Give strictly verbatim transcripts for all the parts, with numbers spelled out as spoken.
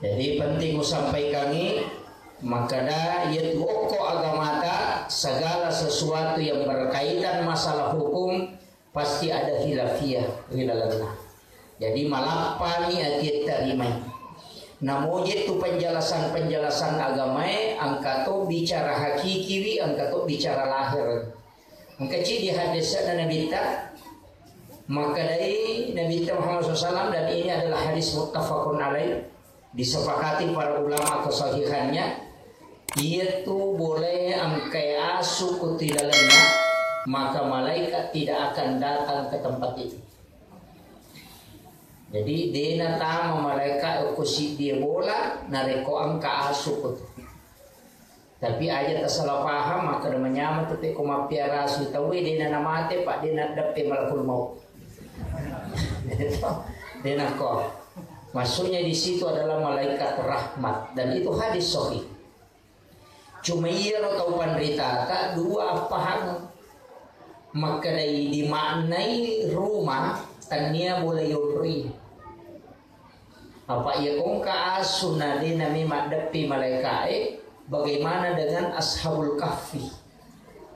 Jadi penting usampaikangi, makkeda iyatu okko agamata, segala sesuatu yang berkaitan masalah hukum pasti ada khilafiyah ri lalenna. Jadi malappani ati tarimai. Namoje tu penjelasan-penjelasan agamae, engka to bicara hakikiwi, engka to bicara lahir. Engka ci di hadisna Nabitta, makkedai Nabitta Muhammad sallallahu alaihi wasallam, dan ini adalah hadis muttafaqun alaih, disepakati para ulama kesahihannya, iyatu bolae engkae asu ku tilalenna, maka malaikat tidak akan datang ke tempat itu. Jadi, dena tama malaikat ko siddie bola, narekko engka asu ko tu. Tapi aja tasala paham, makkeda manyameng tu pekko mappiara asu tauwe, dena namate, Pak, dena deppe malakul maut. Dena ko. Maksudnya di situ adalah malaikat rahmat, dan itu hadis sahih. Cuma iyaro tau panritata dua appahangeng. Makkedai dimaknai ruma, tannia bola yonroi. Apa iya kongka asu na de nami maddeppe malaikae, bagaimana dengan Ashabul Kahfi?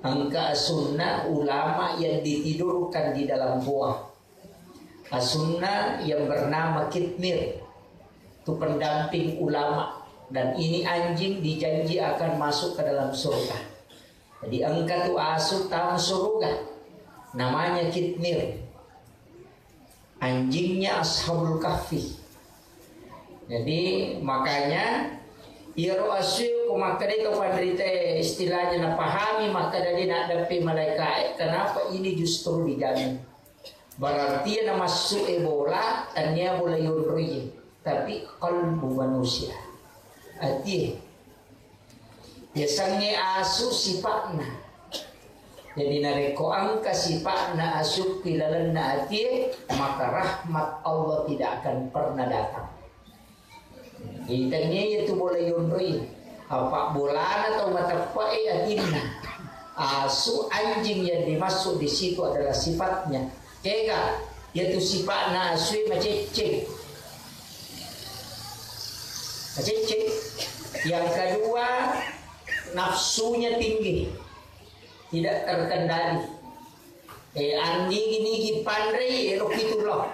Engka asunna ulama yang ditidurkan di dalam goa. Asunna yang bernama Kitmir, itu pendamping ulama. Dan ini anjing dijanji akan masuk ke dalam surga. Jadi engka tu asu tama surga, namanya Kitmir. Anjingnya Ashabul Kahfi. Jadi makanya iyaro asu ko makkeda to panrita istilahnya napahami, makkeda de naddeppe malaikae, kenapa ini justru dijamin? Berarti na massu e bola, tania bola yonroi, tapi qalbu manusia. Atie. Yasengnge asu sipa'na. Jadi narekko engka sipa'na asu pi lalenna atie, maka rahmat Allah tidak akan pernah datang. Itangnge iya tu bola yonroi. Apa bolana tau mateppe'e atinna. Asu, anjing yang dimaksud di situ adalah sifatnya. Kega, yaitu sifatna asue macecceng. Macecceng. Yang kedua, nafsunya tinggi. Tidak terkendali. Eh, andigi-nigi panrei, elo kitu lo.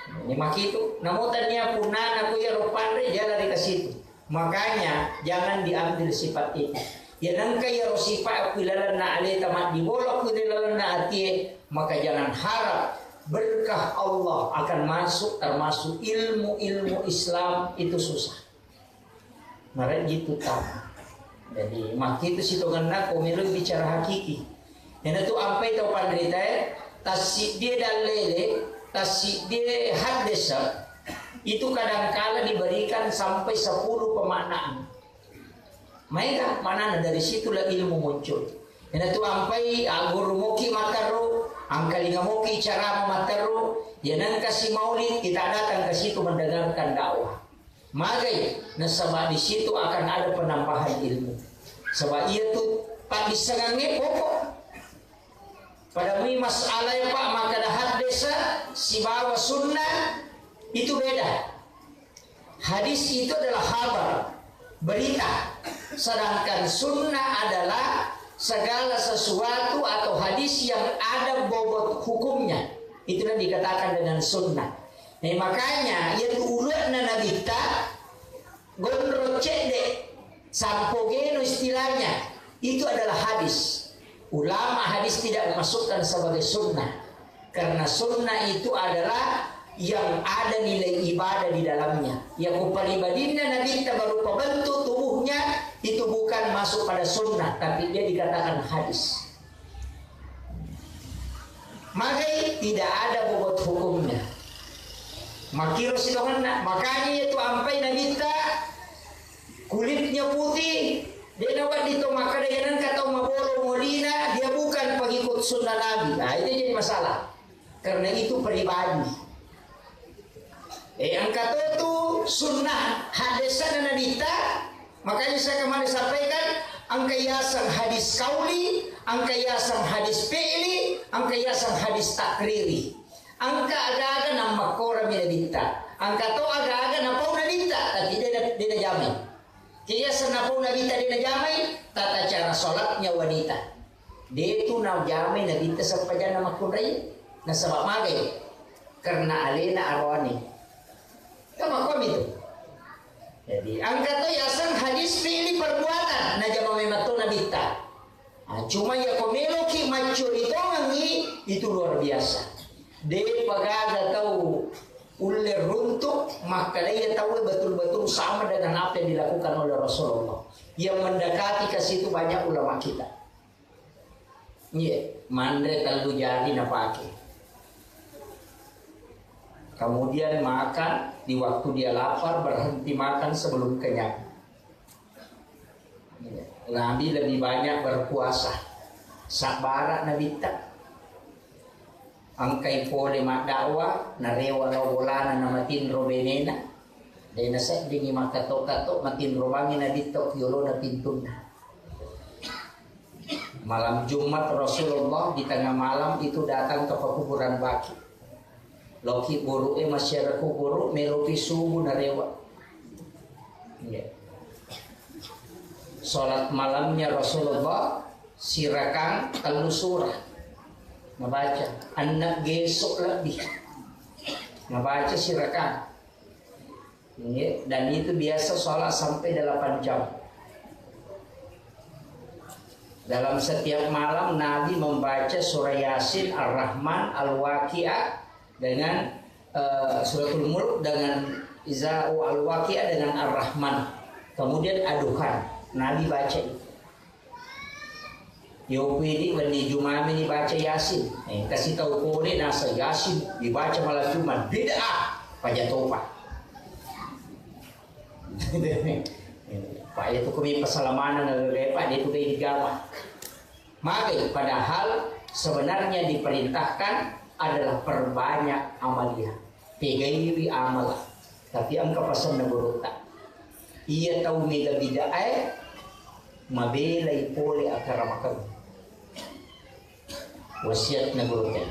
Ini makitu, namo tania punana ku iyaro panre, dia lari ke situ. Makanya jangan diambil sifat itu. Ya nengka iyaro sifat ku ilalanna aleta maddibola ku ilalanna atie, maka jangan harap berkah Allah akan masuk termasuk ilmu-ilmu Islam itu susah. Marejji tu tama. Jadi, makkitu sitongenna ko melo bicara hakiki. Ena tu ampai tau panritae, tassiddie dallele, tassiddie haddesa, itu kadangkala diberikan sampai sepuluh pemaknaan. Maega manana dari situlah ilmu muncul. Ena tu ampai aguru moki matteru, angkalinga moki carama matteru, ya nengka si maulid kita datang ke situ mendengarkan dakwah. Magai, nasaba di situ akan ada penambahan ilmu. Saba iya tu paddissengangnge pokok. Pada mui masalah ya Pak, maka ada hadis sibawa sunnah itu beda. Hadis itu adalah khabar, berita. Sedangkan sunnah adalah segala sesuatu atau hadis yang ada bobot hukumnya. Itulah dikatakan dengan sunnah. Nah, makanya, iya tu ulu'na Nabitta, gondrong cedde, sampo geno istilahnya, itu adalah hadis. Ulama hadis tidak memasukkan sebagai sunnah. Karena sunnah itu adalah yang ada nilai ibadah di dalamnya. Ya, ku pribadinna Nabitta berupa bentuk tubuhnya, itu bukan masuk pada sunnah, tapi dia dikatakan hadis. Magai tidak ada bobot hukumnya. Makiro sitongenna, makanya iya tu ampai Nabitta kulitnya putih, dia nawaddi to makkeda iya nengka tau mabolo molina, dia bukan pengikut sunnah Nabi. Nah, itu jadi masalah. Karena itu pribadi. Eh, engka to tu sunnah hadesana Nabitta, makanya saya kemarin sampaikan, engka yaseng hadis kauli, engka yaseng hadis fi'li, engka yaseng hadis takriri. Engka aga-aga nammakkorami Nabitta, engka to aga-aga napau Nabitta, Tapi de' na-, de' najamai. Jadi, yaseng napau Nabitta de' najamai, tata cara sholatnya wanita. De' tu najamai Nabitta sempajanna makkunrai, nasaba magai, karena alena aroane. Kan makkuami tu. Jadi, engka to yaseng hadis fi'li perbuatan, najama memang to Nabitta. Ah, cuma iya ko meloki maccuri tongengi, itu luar biasa. De' pa gaga tau ulle runtuk, makkedai iya tau betul-betul sama dengan apa yang dilakukan oleh Rasulullah. Yang mendekati ke situ banyak ulama kita. Iya, manre tellu jari napake. Kemudian makan di waktu dia lapar, berhenti makan sebelum kenyang. Nabi lebih banyak berpuasa. Sabbara Nabitta. Engkai pole maddakwa, narewa lao bolana namatinro benena. De' naseddingi makkato-kato, matinro bangi Nabitta ki yolona pintunna. Malam Jumat Rasulullah di tengah malam itu datang ke pekuburan Baqi. Loki buru'e masyarakat kuburu, meloki subuh narewa. Iya. Salat malamnya Rasulullah sirakang tellu surah. Nabaca. Anna gesok lebih. Nabaca sirakang. Iya, dan itu biasa salat sampai delapan jam. Dalam setiap malam Nabi membaca surah Yasin, Ar-Rahman, Al-Waqiah dengan, eh, Suratul Mulk dengan Iza, Al-Waqiah dengan Ar-Rahman. Kemudian Ad-Dukhan. Nabi baca itu. Yopi di wenni Jumami ni baca Yasin. Eh, kasih tahu kore nasa Yasin dibaca malam Jumat. Bid'ah. Pajatopa. Pak, itu kami pasalamana nggak, Pak, dia itu kayak digama. Magai, padahal sebenarnya diperintahkan adalah perbanyak amaliah. Pegaiwi amala. Tapi engka pasenna gurutta. Iya tau mega bid'ah e, mabelai pole akaramakeng. Wasiatna gurutta.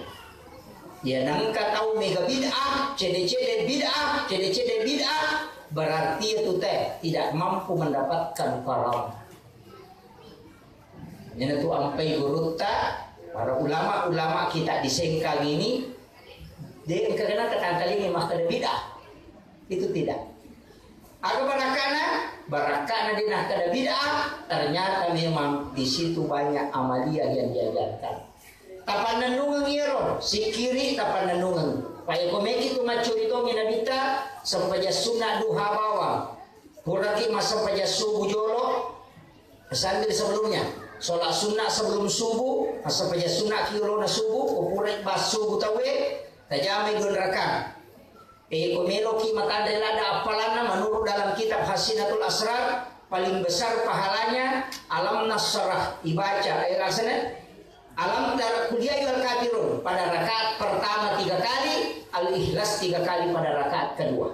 Iya nengka tau mega bid'ah, cede-cede bid'ah, cede-cede bid'ah, berarti itu teh tidak mampu mendapatkan karamah. Iyanatu ampai gurutta, para ulama-ulama kita di Sengkang ini, de' engka kena ketangkalingi makkeda bid'ah. Itu tidak. Aga barakkana? Barakkana de' nakkeda bid'ah, ternyata memang di situ banyak amaliah yang diajarkan. Tapannennungeng iyaro, sikiri tapannennungeng. Payako meki tu maccuri tongi Nabitta, sempajang sunna duha bawang. Puraki massempajang subuh jolo, sambil sebelumnya, sholat sunnah sebelum subuh, massempajang sunnah ki yolona subuh, ko purai bas subuh tauwe, tajamai dua rakaat. E, ko meloki matanre ladda appalanna, menurut dalam kitab Hasinatul Asrar, paling besar pahalanya Alam Nasrah ibaca, eh, rasanya Alam Tara, Qul Ya Ayyuhal Kafirun pada rakaat pertama tiga kali, Al-Ikhlas tiga kali pada rakaat kedua.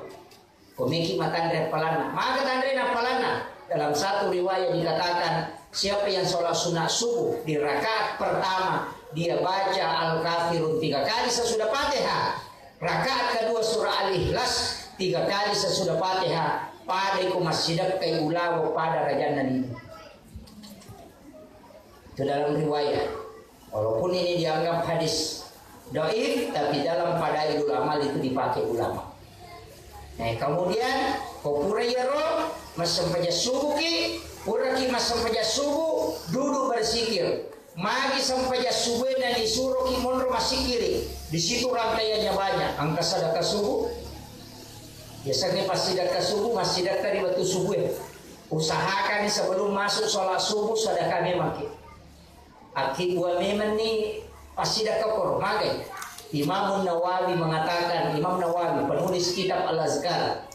Komeki matanre appalanna. Maka tanrena appalanna. Dalam satu riwayat dikatakan, siapa yang sholat sunat subuh di rakaat pertama, dia baca Al-Kafirun tiga kali sesudah Fatihah, rakaat kedua surah Al-Ikhlas tiga kali sesudah Fatihah, pada iku massidekkai ulawa pada rajanna lino. Itu dalam riwayat. Walaupun ini dianggap hadis dhaif, tapi dalam fadailul amal itu dipakai ulama. Nah, kemudian, ko pura iyaro, massempajang subuh ki, puraki massempajang subuh, duduk berzikir. Magi sempajang subuh na disuruh ki monro massikiri. Di situ rangkaiannya banyak. Angka sedekah subuh. Biasanya pas sedekah subuh, masih sedekah di waktu subuh ya. Usahakan sebelum masuk sholat subuh, sedekah memang ki. Akkibbua memang ni passidekka koro, magai. Imam Nawawi mengatakan, Imam Nawawi, penulis kitab Al-Azkar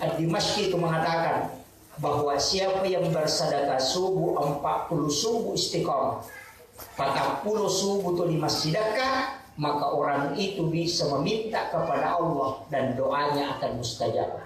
Ad-Dimashqi itu mengatakan bahwa siapa yang bersedekah subuh empat puluh subuh istiqamah, patappulo subuh tuli massidekka, maka orang itu bisa meminta kepada Allah dan doanya akan mustajab.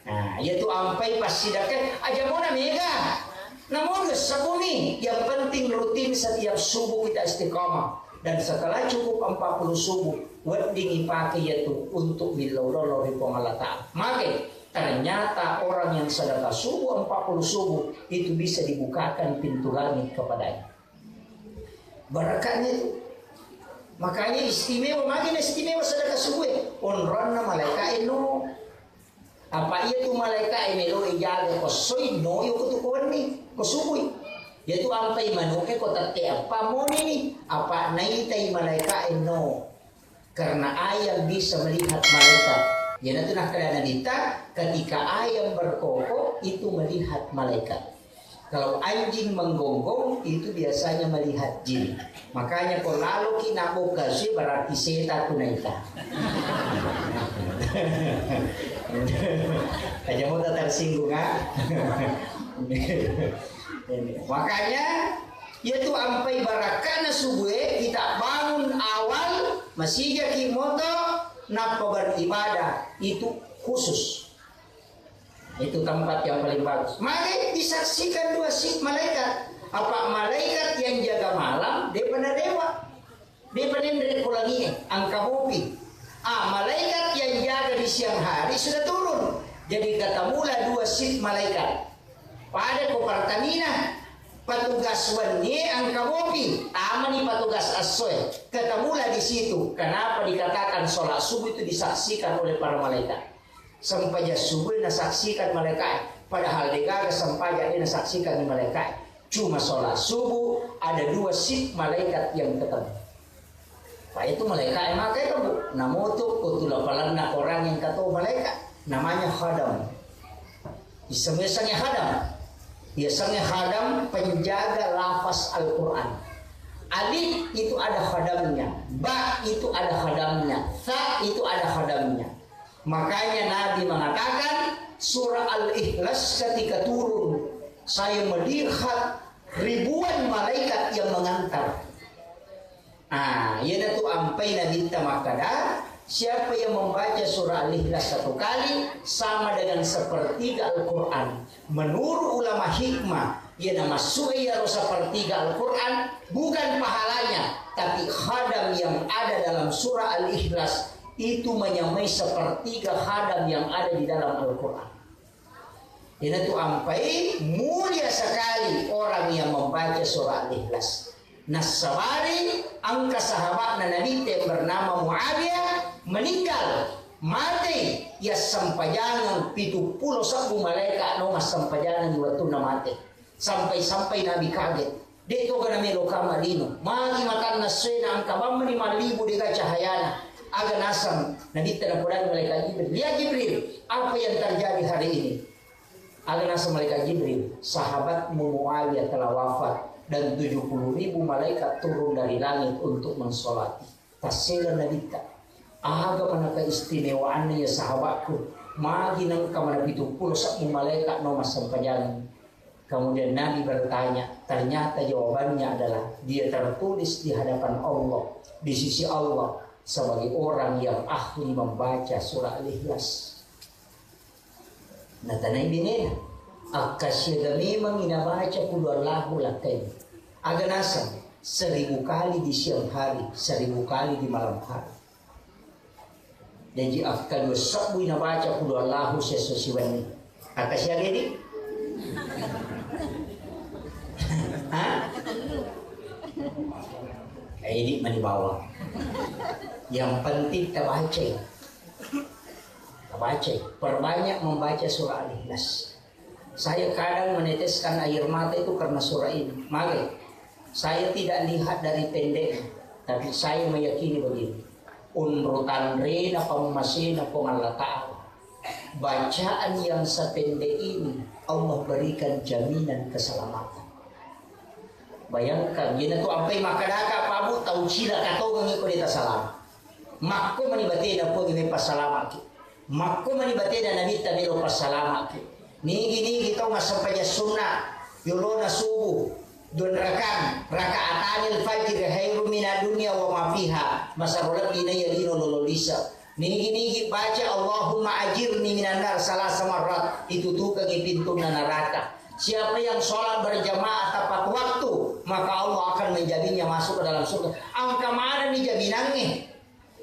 Nah, iyatu ampai passidekka, aja mona mega. Namun sebumi, yang penting rutin setiap subuh kita istiqamah. Dan setelah cukup empat puluh subuh, wedding ipake iyatu untuk millau lolo ri Puang Allah Ta'ala. Maka, Ternyata orang yang sedekah subuh empat puluh subuh itu bisa dibukakan pintu langit kepadanya. Barakatnya itu. Makanya istimewa, makin istimewa sedekah subuh. Onronna malaika eno. Apa iya tu malaika e melo e jaga ko soi no yo ko tu ko wenni, ko subui. Iya tu ampai manu e ko tette apa moni ni. Apa naitai malaika eno. Karena ayam bisa melihat malaikat. Iyanatu nakkeda Nabitta, ketika ayam berkokok, itu melihat malaikat. Kalau anjing menggonggong, itu biasanya melihat jin. Makanya ko laloki nabokkasui, berarti setan tu naita. Aja mau tersinggung, ah. Makanya, iya tu ampai barakana subue, kita bangun awal, masijaki moto, nappa beribadah, itu khusus. Itu tempat yang paling bagus. Maka disaksikan dua si malaikat. Apa malaikat yang jaga malam, dia pernah dewa. Dia pernah ko langi, angka bopi. Ah, malaikat yang jaga di siang hari sudah turun. Jadi katamulah dua shift malaikat. Pada ko Pertamina, petugas wenni angka bopi, tamani petugas essoe. Katamulah di situ. Kenapa dikatakan sholat subuh itu disaksikan oleh para malaikat? Sempajang subuh nasaksikan malaikat. Padahal degaga sempajang ini nasaksikan di malaikat. Cuma sholat subuh ada dua shift malaikat yang ketemu. Pak, itu malaikat yang makai kamu. Namoto ko tula palanna orang yang kata malaikat. Namanya khadam. Iseng-isengnya khadam. Biasanya khadam penjaga lafaz Al-Quran. Alif itu ada khadamnya. Ba itu ada khadamnya. Sa itu ada khadamnya. Makanya Nabi mengatakan, surah Al-Ikhlas ketika turun, saya melihat ribuan malaikat yang mengantar. Ah, iyanatu ampai Nabitta makkada, siapa yang membaca surah Al-Ikhlas satu kali, sama dengan sepertiga Al-Quran. Menurut ulama hikmah, iya namassu'e iyaro sepertiga Al-Quran, bukan pahalanya, tapi khadam yang ada dalam surah Al-Ikhlas itu menyamai sepertiga khadam yang ada di dalam Al-Quran. Iyanatu ampai mulia sekali orang yang membaca surah Al-Ikhlas. Nassabari engka sahabatna Nabitta yang bernama Muawiyah meninggal, mate, iya sempajangeng pitu pulo sebbu malaikat no massempajangengi wettunna mate. Sampai-sampai Nabi kaget. De toga namelo kama lino. Magi matanna essoena engka bammani mallibu dega cahayana. Aga naseng Nabitta napodangi malaikat Jibril, "Ya Jibril, apa yang terjadi hari ini?" Aga naseng malaikat Jibril, "Sahabatmu Muawiyah telah wafat dan tujuh puluh ribu malaikat turun dari langit untuk mensolati." Tassela Nabitta, "Aga mana keistimewaanna ya sahabatku? Magi nengka mana pitu pulo sebbu malaikat no massempajang?" Kemudian Nabi bertanya, ternyata jawabannya adalah dia tertulis di hadapan Allah, di sisi Allah sebagai orang yang ahli membaca surah Al-Ikhlas. Natanai benena, "Akkasiaga memang inabaca Qul Huwallahu lakkai." Aga naseng, seribu kali di siang hari, seribu kali di malam hari. Jaji, akkadua sebbu inabaca Qul Huwallahu siesso siwenni. Akkasiaga di? Hah? Eh, ini mani bawang. Yang penting tabacai. Tabacai. Perbanyak membaca surah Al-Ikhlas. Saya kadang meneteskan air mata itu karena surah ini. Mage, saya tidak lihat dari pendeknya, tapi saya meyakini begini. Unrutanrena pammasena Puang Allah Ta'ala. Bacaan yang sependek ini, Allah berikan jaminan keselamatan. Bayangkan, iyanatu ampai makkadaka pabu tau cila katongengi ko deta salama. Makko mani batena Puang meppa salamaki. Makko mani batena Nabitta melo passalamaki. Nigi-nigi tau massempajang sunna yolona subuh, dua rakang, rakaatanil fajri khairum minad dunya wa ma fiha, masaro lebbi naiya lino lolo lise. Nigi-nigi baca Allahumma ajirni minan nar salasa marrat, itutukengi pintunna naraka. Siapa yang sholat berjamaah tepat waktu, maka Allah akan menjaminnya masuk ke dalam surga. Engka manenni jaminangnge.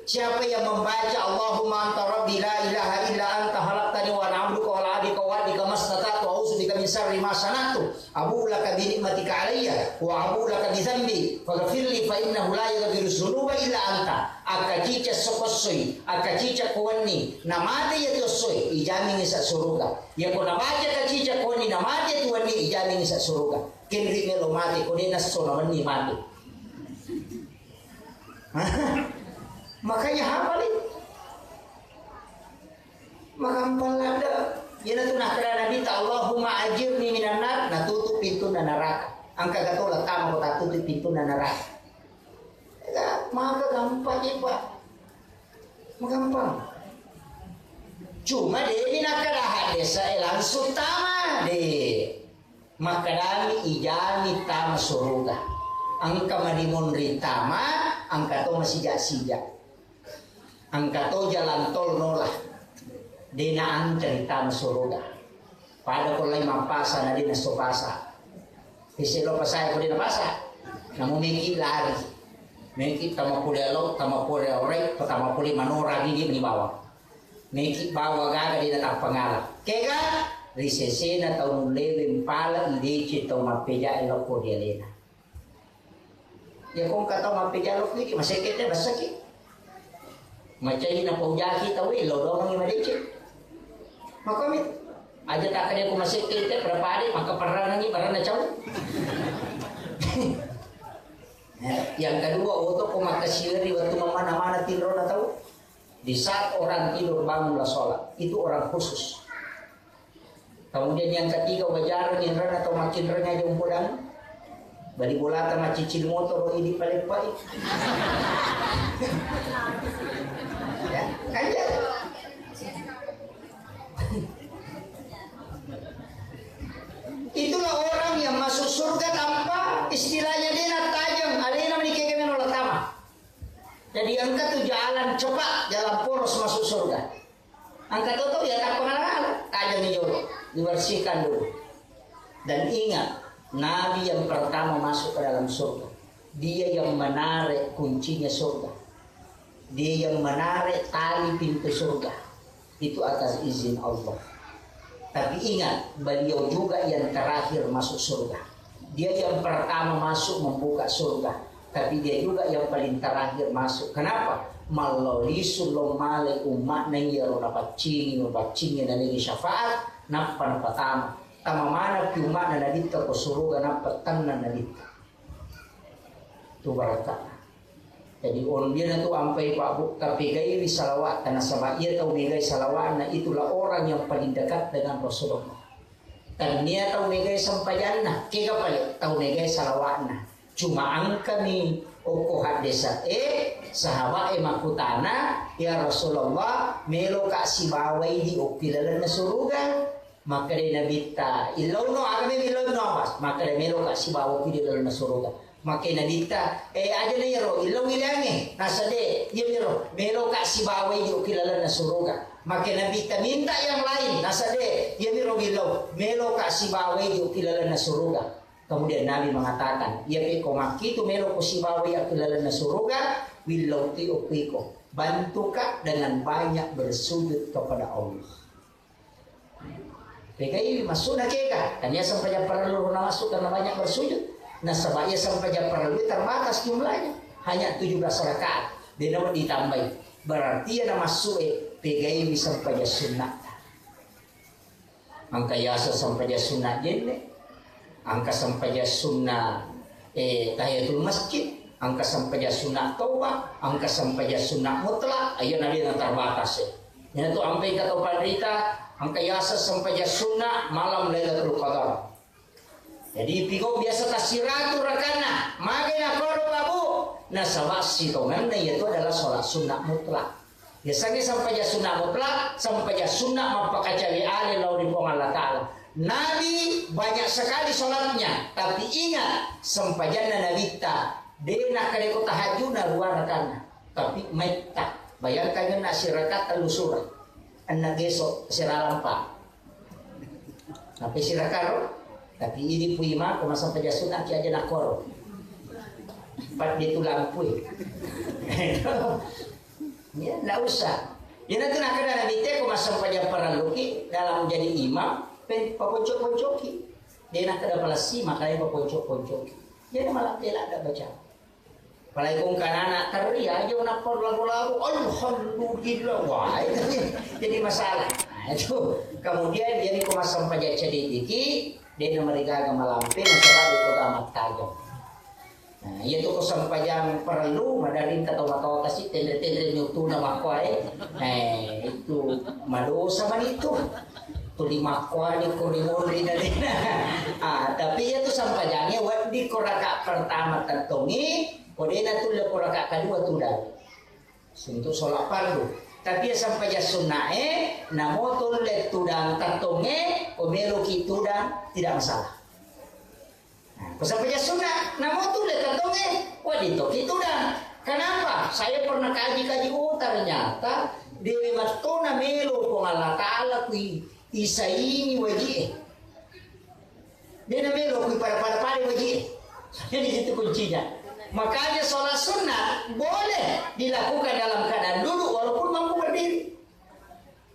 Siapa yang membaca Allahumma anta rabbi la ilaha illa anta khalaqtani wa ana abduka syarri ma sana'tu, abu'u laka bi ni'matika alayya, wa abu'u laka bi dzanbi, faghfirli fa innahu la yaghfiru dzunuba illa anta. Akkacica sokossoi, akkacica ko wenni, namate iya tu essoi, ijamingi sa suruga. Iya ko nabaca kacica ko wenni, namate tu wenni, ijamingi sa suruga. Kenri melo mate, ko de' nesso na wenni mate. Makanya hafali. Magampang ladde. Iyanatu nakkeda Nabitta, "Allahumma ajirni minan nar," natutup pintunna neraka. Engka gato lettama ko tatutup pintunna neraka. Ya, maka gampang, Pak. Magampang. Cuma de' nakkeda haddesa e langsung tama, de'. Makkedami, ijami tama suruga. Engka marimonri tama, engka to masija-sija. Engka to jalan tol nola. De' naantri tama suruga. Pada ko lai mappasa na de' nasso pasa. Ise lo pasa ko de' napasa. Namo meki lari. Meki tama pole alo, tama pole orai, tama pole manora gigi meni bawang. Meki bawa gaga de' natappa ngala. Kega? Ri sesena tau nullewe mpala idece tau mappejae lokko ri alena. Ya ko engka tau mappeja lokko idi, masekke te bessaki. Macai na paujaki tau e, lo doangi madece. Makomi aja takkade ko masekke te pada pade, maka perranangi baranna cau. Yang kedua, oto ko makkasiweri waktu mamana-mana tinrona tau. Di saat orang tidur, bangunlah sholat. Itu orang khusus. Kemudian yang ketiga, wajareng inrana atau makinreng aja umpodang. Bali bolata macicil motor, oh, ini paling baik. Ya, kan ya? Itulah orang yang masuk surga tanpa istilahnya dia tajam. Alena menikah kena tama. Jadi engka tu jalan cepat, jalan poros masuk surga. Engka to tau ya tak pengalaman, tajami jolo, dibersihkan dulu. Dan ingat, Nabi yang pertama masuk ke dalam surga, dia yang menarik kuncinya surga, dia yang menarik tali pintu surga. Itu atas izin Allah. Tapi ingat, beliau juga yang terakhir masuk surga. Dia yang pertama masuk membuka surga, tapi dia juga yang paling terakhir masuk. Kenapa? Mallau lisu lo malai umma'na iyaro napaccingi, napaccingi nalengi syafaat, nappa napatama. Tama mana pi umma'na Nabitta ko suruga, nappa tenna Nabitta. Tu barakka. Jadi, ondiana tu ampai Pak Bu, tapegaiwi salawa'ta, nasaba iya tau megai salawa'na itulah orang yang paling dekat dengan Rasulullah. Tannia tau megai sempajanna, kega pale tau megai salawa'na. Cuma engkami okko haddesa e, sahabat e makkutana, "Ya Rasulullah, meloka sibawai di okki lalenna suruga?" Makkeda Nabitta, "Illauno, aga melo illauno, Abbas?" Makkeda, "Meloka sibawa ku di lalenna suruga." Makkeda Nabitta, "Eh, aja na iyaro, illau wileangnge." Nasa de, iya miro, "Meloka sibawa di okki lalenna suruga." Makkeda Nabitta, "Minta yang lain." Nasa de, iya miro willau, "Meloka sibawa di okki lalenna suruga." Kemudian Nabi mengatakan, "Iya pe ko makkitu melo ko sibawa okki lalenna suruga, willau ti okki ko. Bantuka dengan banyak bersujud kepada Allah." Pegai massu'na kega, kan iya sempajang parellu na massu' karena banyak bersujud. Nasaba iya sempajang parellu terbatas jumlahnya, hanya tujuh belas rakaat. De' nawe ditambai. Berarti iya na massu' e pegaiwi sempajang sunna'. Engka yaseng sempajang sunna' jenne, engka sempajang sunna', eh, tahiyatul masjid, engka sempajang sunna' toba, engka sempajang sunna' mutlak, ayo na de' na terbatas, eh. Iyanatu ampai engka tau panrita, engka yaseng sempajang sunna' malam Lailatul Qadar. Jadi, pigo biasa tassiratu rakanna, magai nakoro Pak Bu, nasaba sitongenna iyatu adalah sholat sunnah mutlak. Yasengnge sempajang sunnah mutlak, sempajang sunnah mappakacawe ale lao ri Puang Allah Ta'ala. Nabi banyak sekali sholatnya, tapi ingat, sempajanna Nabitta, de' nakkeda ko tahajudna dua rakanna, tapi maitta. Bayangkan na sirakaat tellu surah, enna geso siralampa. Nappa sirakaro, tapi idi pui mako massempajang sunnah ki aja nakoro. Empat di tulang pui. Ya, ndak usah. Iyanatu nakkeda Nabitta ko massempajang parelluki dalam jadi imam, Pen-, paponcok-poncoki. De' nakkeda palessi, makanya paponcok-poncoki. Jadi malah tela ada baca. Apalagi kong kanana terri aja nappa lagu-lagu, "Alhamdulillah." Wah, itu jadi, jadi masalah. Nah, itu. Kemudian jadi ko massempajang cediki, de' namarigaga malampe, nasaba itu amat tajam. Nah, iya tu ko sempajang parellu, maderri engka tau matoa kasi, tenre-tenre nyutuna makkuae. Eh, itu madosa mani tu. Tuli makkuani ko ri monri na dena. Ah, tapi iya tu sempajangnge wedding ko raka pertama tettongi, ko dena tulle ko raka kedua tudang. Untuk sholat fardu. Tapi iya sempajang sunnae, namo tulle tudang tettonge, ko meloki tudang, tidak masalah. Nah, ko sempajang sunna, namo tulle tettonge, wedding toki tudang. Kenapa? Saya pernah kaji-kaji, oh, ternyata de' mettona melo Puang Allah Ta'ala kui isaini waji'e. De' namelo kui pada-pada waji'e. Jadi itu kuncinya. Makanya sholat sunnah boleh dilakukan dalam keadaan duduk walaupun mampu berdiri.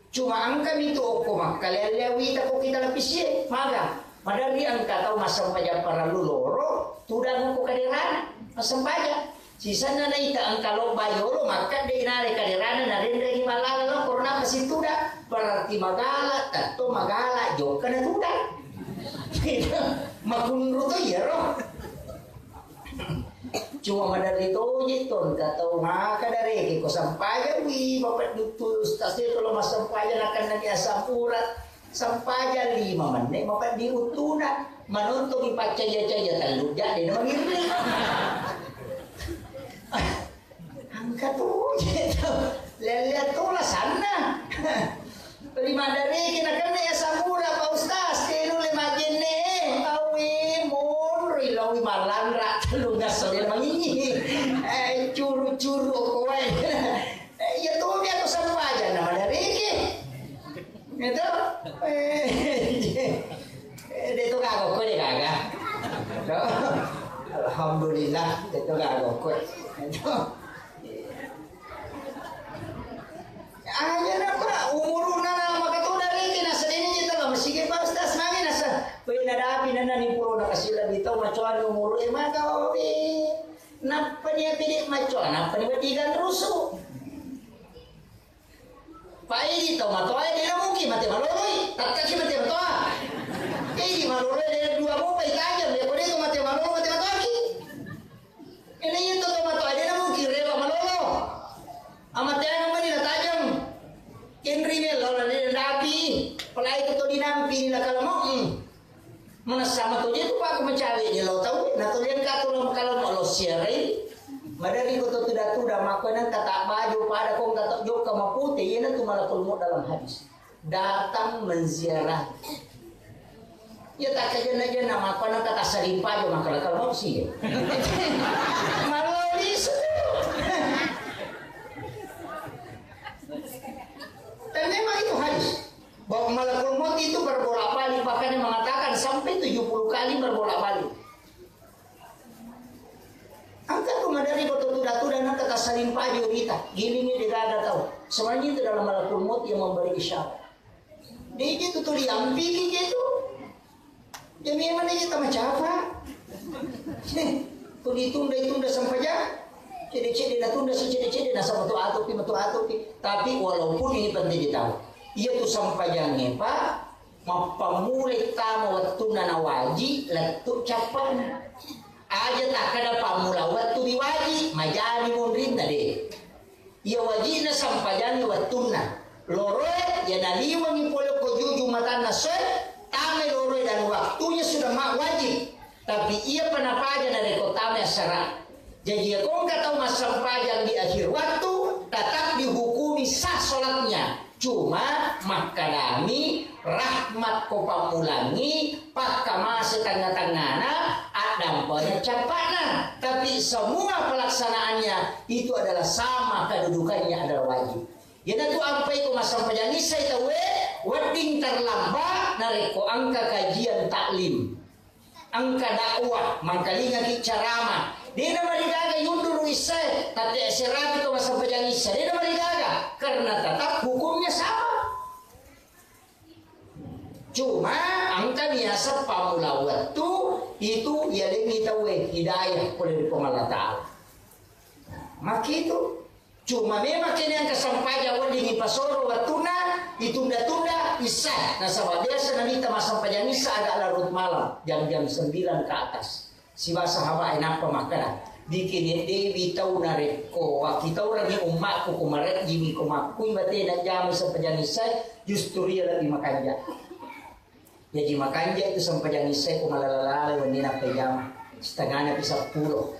Cuma engka mitu okko makkalea-lea wita ko kita lapisie, maga. Maderri engka tau massempajang parellu loro, tudang ko kaderana, massempajang. Sisenna naita engka lobba yolo, makkedde inare kaderana, narenrengi mallala lao, korona apa situdang, berarti magala, tetto magala, jokka na tudang. Makunru to iyaro. Cuma maderri toje to, engka tau maka dareke ko sempajang, wi, mapeddi tu ustaz e, kalau massempajang nakenna mi asam urat, sempajang lima menit mapeddi uttuna, manontongi paccaja-caja tellu jam de' namangirri. Engka toje to, lea-lea to lasanna. Lima dariki nakenna ya samura, Pak Ustaz, telu le majenne, awi monroi lawi malanra, tellu ngasso de' mangingi. Eh, curu-curu kowe. Eh, iya tomi aku sempajang na maderiki. Gitu? Eh, eh, de' to gaga, ko de' gaga. No? Alhamdulillah, de' to gaga, ko. Gitu? Aja na, Pak, umuruna na maka to dariki na sedini je telo masigi, Pak Ustaz, magi nasa. Weh, nadapi nana ni puro na kasih lebih tau macoani umur e maka obi. Nappa ni api de' macoa, nappa ni wadigan rusu. Paidi tau matoa e, de' na mungkin mate maloloi, tattaki mate matoa. Idi maloloi de' dua mopa itajang, ya ko de' to mate malolo, mate matoaki. Ena iya to, to matoa e, de' na mungkin rewa malolo. Amateanna mani natajang. Kenri melo na de' napi, palai to, to dinampi ni lakala mau. Manessa mato je tu, Pak, ko macawe ni lo tau, na to liang ka to lo, kalau mau lo siarai. Madari ko to tuda-tuda, makko nang kata baju pada kong kata jokka mapute, iya na tu malakul maut dalam hadis. Datang menziarah. Ya tak kejena-jena, makko nang kata salimpa jo, maka lakal mau sih. Malu lisu. Dan memang itu hadis. Bahwa malakul maut itu berbolak-balik, bahkan yang mengatakan sampai tujuh puluh kali berbolak-balik. Engka tu madari boto tuda-tuda, nangka tassaling pajo rita, gilingi de' gaga tau. Semuanya itu dalam malakul maut yang memberi isyarat. De' itu tuli ampiki gitu. Jadi memang de' kita macapa. Tuli tunda-tunda sampajang. Cede-cede na tunda si cede-cede na sama tu atupi, matu atupi. Tapi walaupun ini penting ditahu. Iya tu sampajangnya, Pak, mappammulai tama wettunna nawaji lettu cappana. Aja takkada pammula wettu ri waji, majani monrinna de'. Iya wajina sampajangi wettunna. Loroe, iya naliwengi pole ko juju matanna soe, tamai loroe dan waktunya sudah ma wajib. Tapi iya pa napaja narekko tamai assara. Jaji iya ko engka tau massempajang di akhir waktu, tetap dihukumi sah sholatnya. Cuma makkadami rahmat ko pammulangi, pakkamase tengnga-tengngana, addampena cappa'na. Tapi semua pelaksanaannya itu adalah sama, kedudukannya adalah wajib. Iyanatu ampai ko massempajang issai tauwe, wedding terlambat narekko engka kajian taklim. Engka dakwah, mangkalingaki ceramah. De'na marigaga yunduru issae, tapi serapi to massempajang issa. De'na marigaga, karena tetap hukumnya sama. Cuma engka biasa pammula wettu itu yalengngi tauwe hidayah pole ri Puang Allah Ta'ala. Makkitu. Cuma memang kene engka sempajang wedding ipasoro wettunna, ditunda-tunda isya. Nasaba biasa Nabitta massempajang isya agak larut malam, jam-jam sembilan ke atas. Sibawa sahabae nappa makkeda, "Dikene dewi tau narekko wakkitaurengngi ummakku ko marejjimi ko makkui batena jama sempajang isya, justru iya lebbi makanja." Jaji makanja itu sempajang isya ko malala-lala wenni nappa jama setengahna pi seppulo.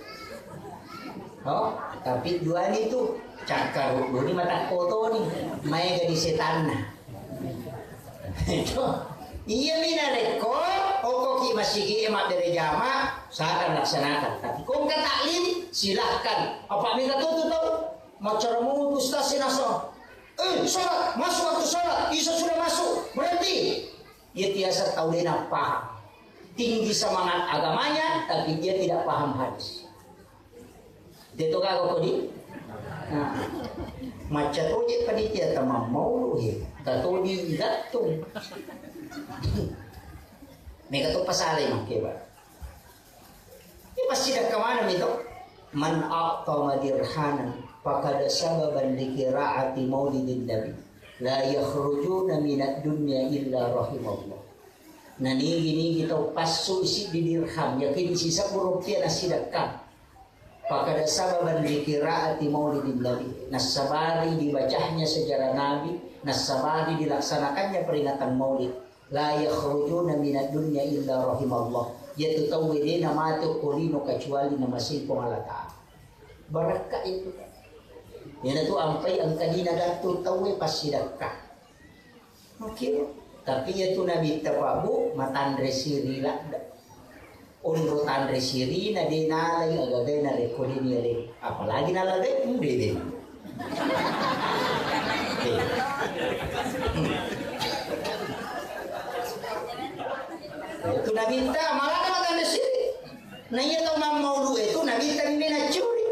Oh, tapi duani tu cakkaruddu ni mata koto ni, maega di setanna. Itu. Iya mi narekko okko ki masigi e mabbere jama, sadar laksanakan. Tapi ko engka taklim, silahkan. Apa mega tutu tau? Maccara mau ustaz sinasa. Eh, sholat, masuk waktu sholat, isya sudah masuk, berhenti. Iya tiasa tau dena paham. Tinggi semangat agamanya, tapi dia tidak paham hadis. Dia tu kagak kodi? Nah, macca toje panitia tamang mau he. Tatodi gattung. Mega tu pasale makke, Pak. Ini pasti dah kemana itu? Man a'tama dirhanan faqad sababan li qira'ati maulidin nabi. La yakhrujuna minad dunya illa rahimallah. Nanigi-nigi tau passu isi di dirham, yakin sisebbu rupiah nasidakka. Faqad sababan li qira'ati maulidin nabi. Nassabari dibacanya sejarah Nabi, nassabari dilaksanakannya peringatan maulid. La yakhrujuna minad dunya illa rahimallah. Iyatu tauwe de namate ko lino kecuali namasei Puang Allah Ta'ala. Barakka itu. Iyanatu ampai engka dina gattu tauwe passidakka. Oke. Tapi iyatu Nabitta Pak Bu matanre siri ladde. Onro tanre sirina de nalai agagai narekko de nialai. Apalagi nalai de, de, de. De. Hmm. Itu Nabitta malah matanre siri. Na iya tau mammaulu itu Nabitta mimena curi.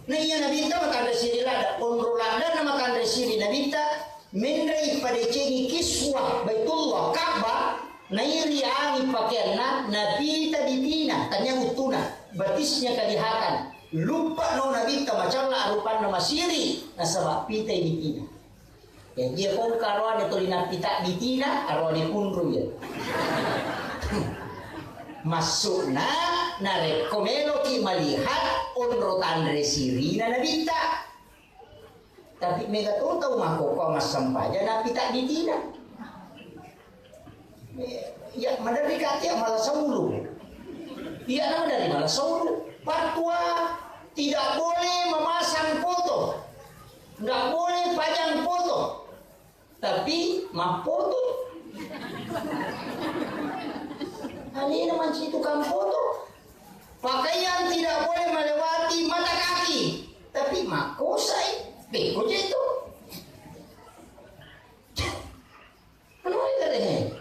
Na iya Nabitta matanre siri lada. Onro lada na matanre siri Nabitta. Menre ipadecengi kiswah Baitullah, Ka'bah, nairiangi pakeanna, napita bitina, tania uttuna, batisnya kalihatan. Luppa no Nabitta macalla arupanna masiri, nasaba pitai bitina. Ya, iya kongka aroane tuli napita bitina, aroane kunru ya. Maksudna, narekko meloki malihat onro tanre sirina Nabitta. Tapi mega to tau makkokkoe massempajang napita bitina. Iya, maderri kati ya mala saulu. Iya, na maderri mala saulu. Fatwa tidak boleh memasang foto. Nggak boleh pajang foto. Tapi mappoto. Alena manci tukang foto. Pakaian tidak boleh melewati mata kaki. Tapi makosai, beko je itu. Anu aja deh.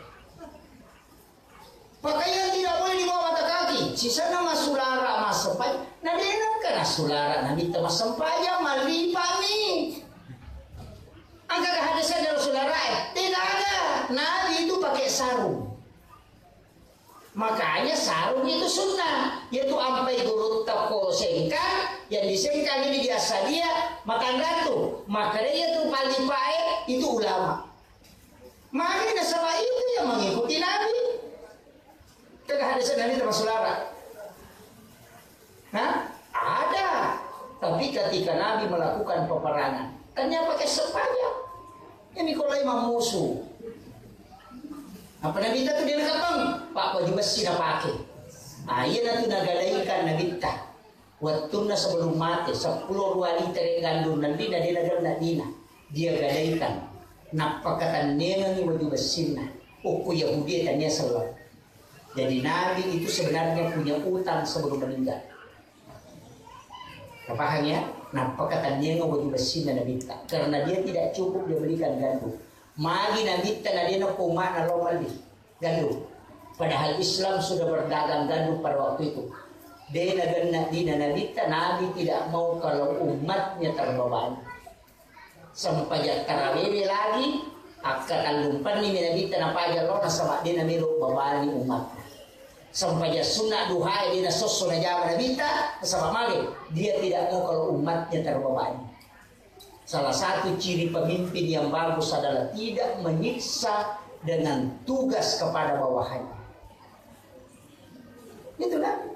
Pakaian tidak boleh di bawah mata kaki. Sisana masulara massempai. Na dena kana sulara Nabitta massempaja malipami. Angka hadisnya Rasulullah eh. Tidak ada. Nabi itu pakai sarung. Makanya sarung itu sunnah. Yaitu ampai guru teko sengkang, yang disengkang ini biasa dia makan ratu. Maka dia itu palipae itu ulama. Magi nasaba itu yang mengikuti Nabi. Tega hadis Nabi termasuk lara. Hah? Ada. Tapi ketika Nabi melakukan peperangan, tanya pakai sepanya. Ini kalau imam musuh. Apa Nabi itu dia kapang? Pak baju besi dah pakai. Ah, iya na tu nagadaikan Nabi tah. Wettunna sebelum mate, seppulo ruali tere gandum nandina dena ganna dina. Dia gadaikan. Nappakatannengangi waju bessinna. Okko Yahudi tania selleng. Jadi Nabi itu sebenarnya punya utang sebelum meninggal. Paham ya? Nappakatannengang waju bessinna Nabitta. Karena dia tidak cukup dia belikan gandum. Magi Nabitta na dena ko umana lo malli. Gandum. Padahal Islam sudah berdagang gandum pada waktu itu. Dena ganna dina Nabitta, Nabi tidak mau kalau umatnya terbebani. Sempajang tarawih lagi, Akkatallumpenni mi Nabitta napaja lo nasaba de namelo babani umatna. Sempajang sunna duhae de nasosso najama Nabitta, nasaba mage dia tidak mau kalau umatnya terbebani. Salah satu ciri pemimpin yang bagus adalah tidak menyiksa dengan tugas kepada bawahannya. Itu kan?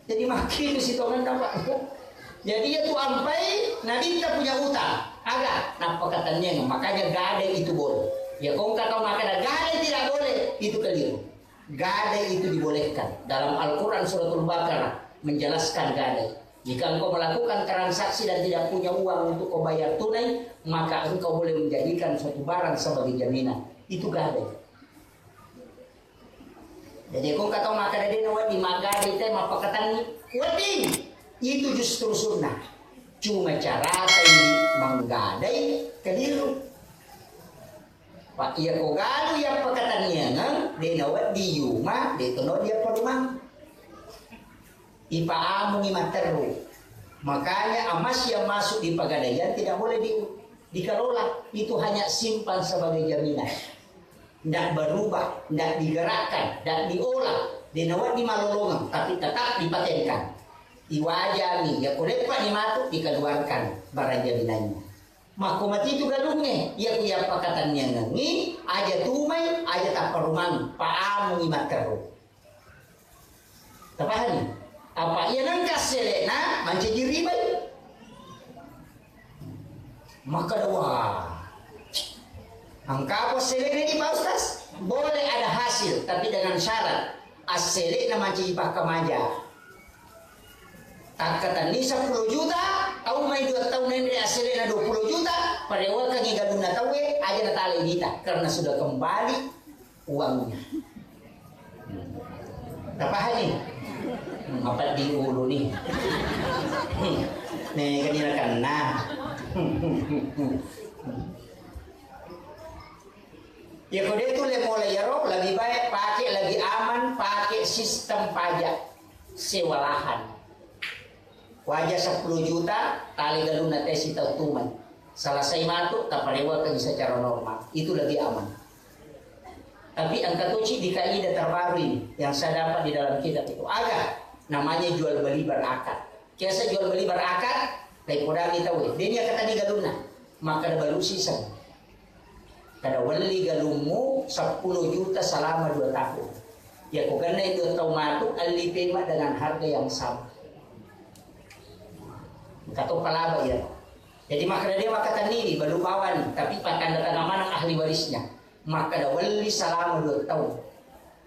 Jadi makin sitongan dapat. Jadi itu ampai Nabitta punya utang. Aga, nappa katenniang. Makanya gadai itu boleh. Ya kau kata makanya gadai tidak boleh, itu keliru. Gadai itu dibolehkan. Dalam Al-Quran suratul Baqarah menjelaskan gadai. Jika engkau melakukan transaksi dan tidak punya uang untuk kau bayar tunai, maka engkau boleh menjadikan suatu barang sebagai jaminan. Itu gadai. Jadi, ko engka tau makkeda de nawedding maggadai te mappakatenni, wedding. Itu justru sunnah. Cuma carata ini manggadai keliru. Pak, iya ko galu iya pakatenniangeng, de nawedding yuma, de tono dia parumang. Ipaamungi matteru. Makanya emas yang masuk di pegadaian tidak boleh di, dikelola. Itu hanya simpan sebagai jaminan. Ndak berubah, ndak digerakkan, ndak diolah, de nawedding malolongeng, tapi tetap dipatenkan. Iwajani, ya ko leppa ni matu dikeluarkan barang jaminannya. Makko matitu galungnge, iya ku iya pakatenniangengngi, aja tumai, aja tapparumangi, paamungi matteru. Tapahani? Apa iya nengka assele'na mancaji ribai? Makkeda, wah, engka apa assele'na di Pak Ustaz? Boleh ada hasil, tapi dengan syarat assele'na mancaji pakkamaja. Takkatenni seppulo juta, tau mai dua taung nenre assele'na dua puluh juta, parewakengi galunna tauwe, aja natalai dita, karena sudah kembali uangnya. Tapahani? Hmm, apa di ulu ni? Hmm, mega ni nakenna. Hmm, hmm, hmm, hmm. Ya, ko de tu le mulai iyaro, lebih baik pakai, lebih aman pakai sistem pajak sewa lahan. Waja seppulo juta, tali galunna te sitau tumai. Selesai matu, taparewakeng secara normal. Itu lebih aman. Tapi engka toci di kaidah terbaru ini yang saya dapat di dalam kitab itu. Aga namanya jual beli berakad. Kiasa jual beli berakad, tapi podami tau, de nia katani galunna. Maka ada balu siseng. Kada welli galummu seppulo juta selama dua tahun. Ya, ko gennai dua tahun matu, alli pema dengan harga yang sama. Engka to palaba iya. Jadi, makkeda de makkatenni ni, balu bawani, tapi patanda tangan maneng ahli warisnya. Makkeda welli selama dua tahun.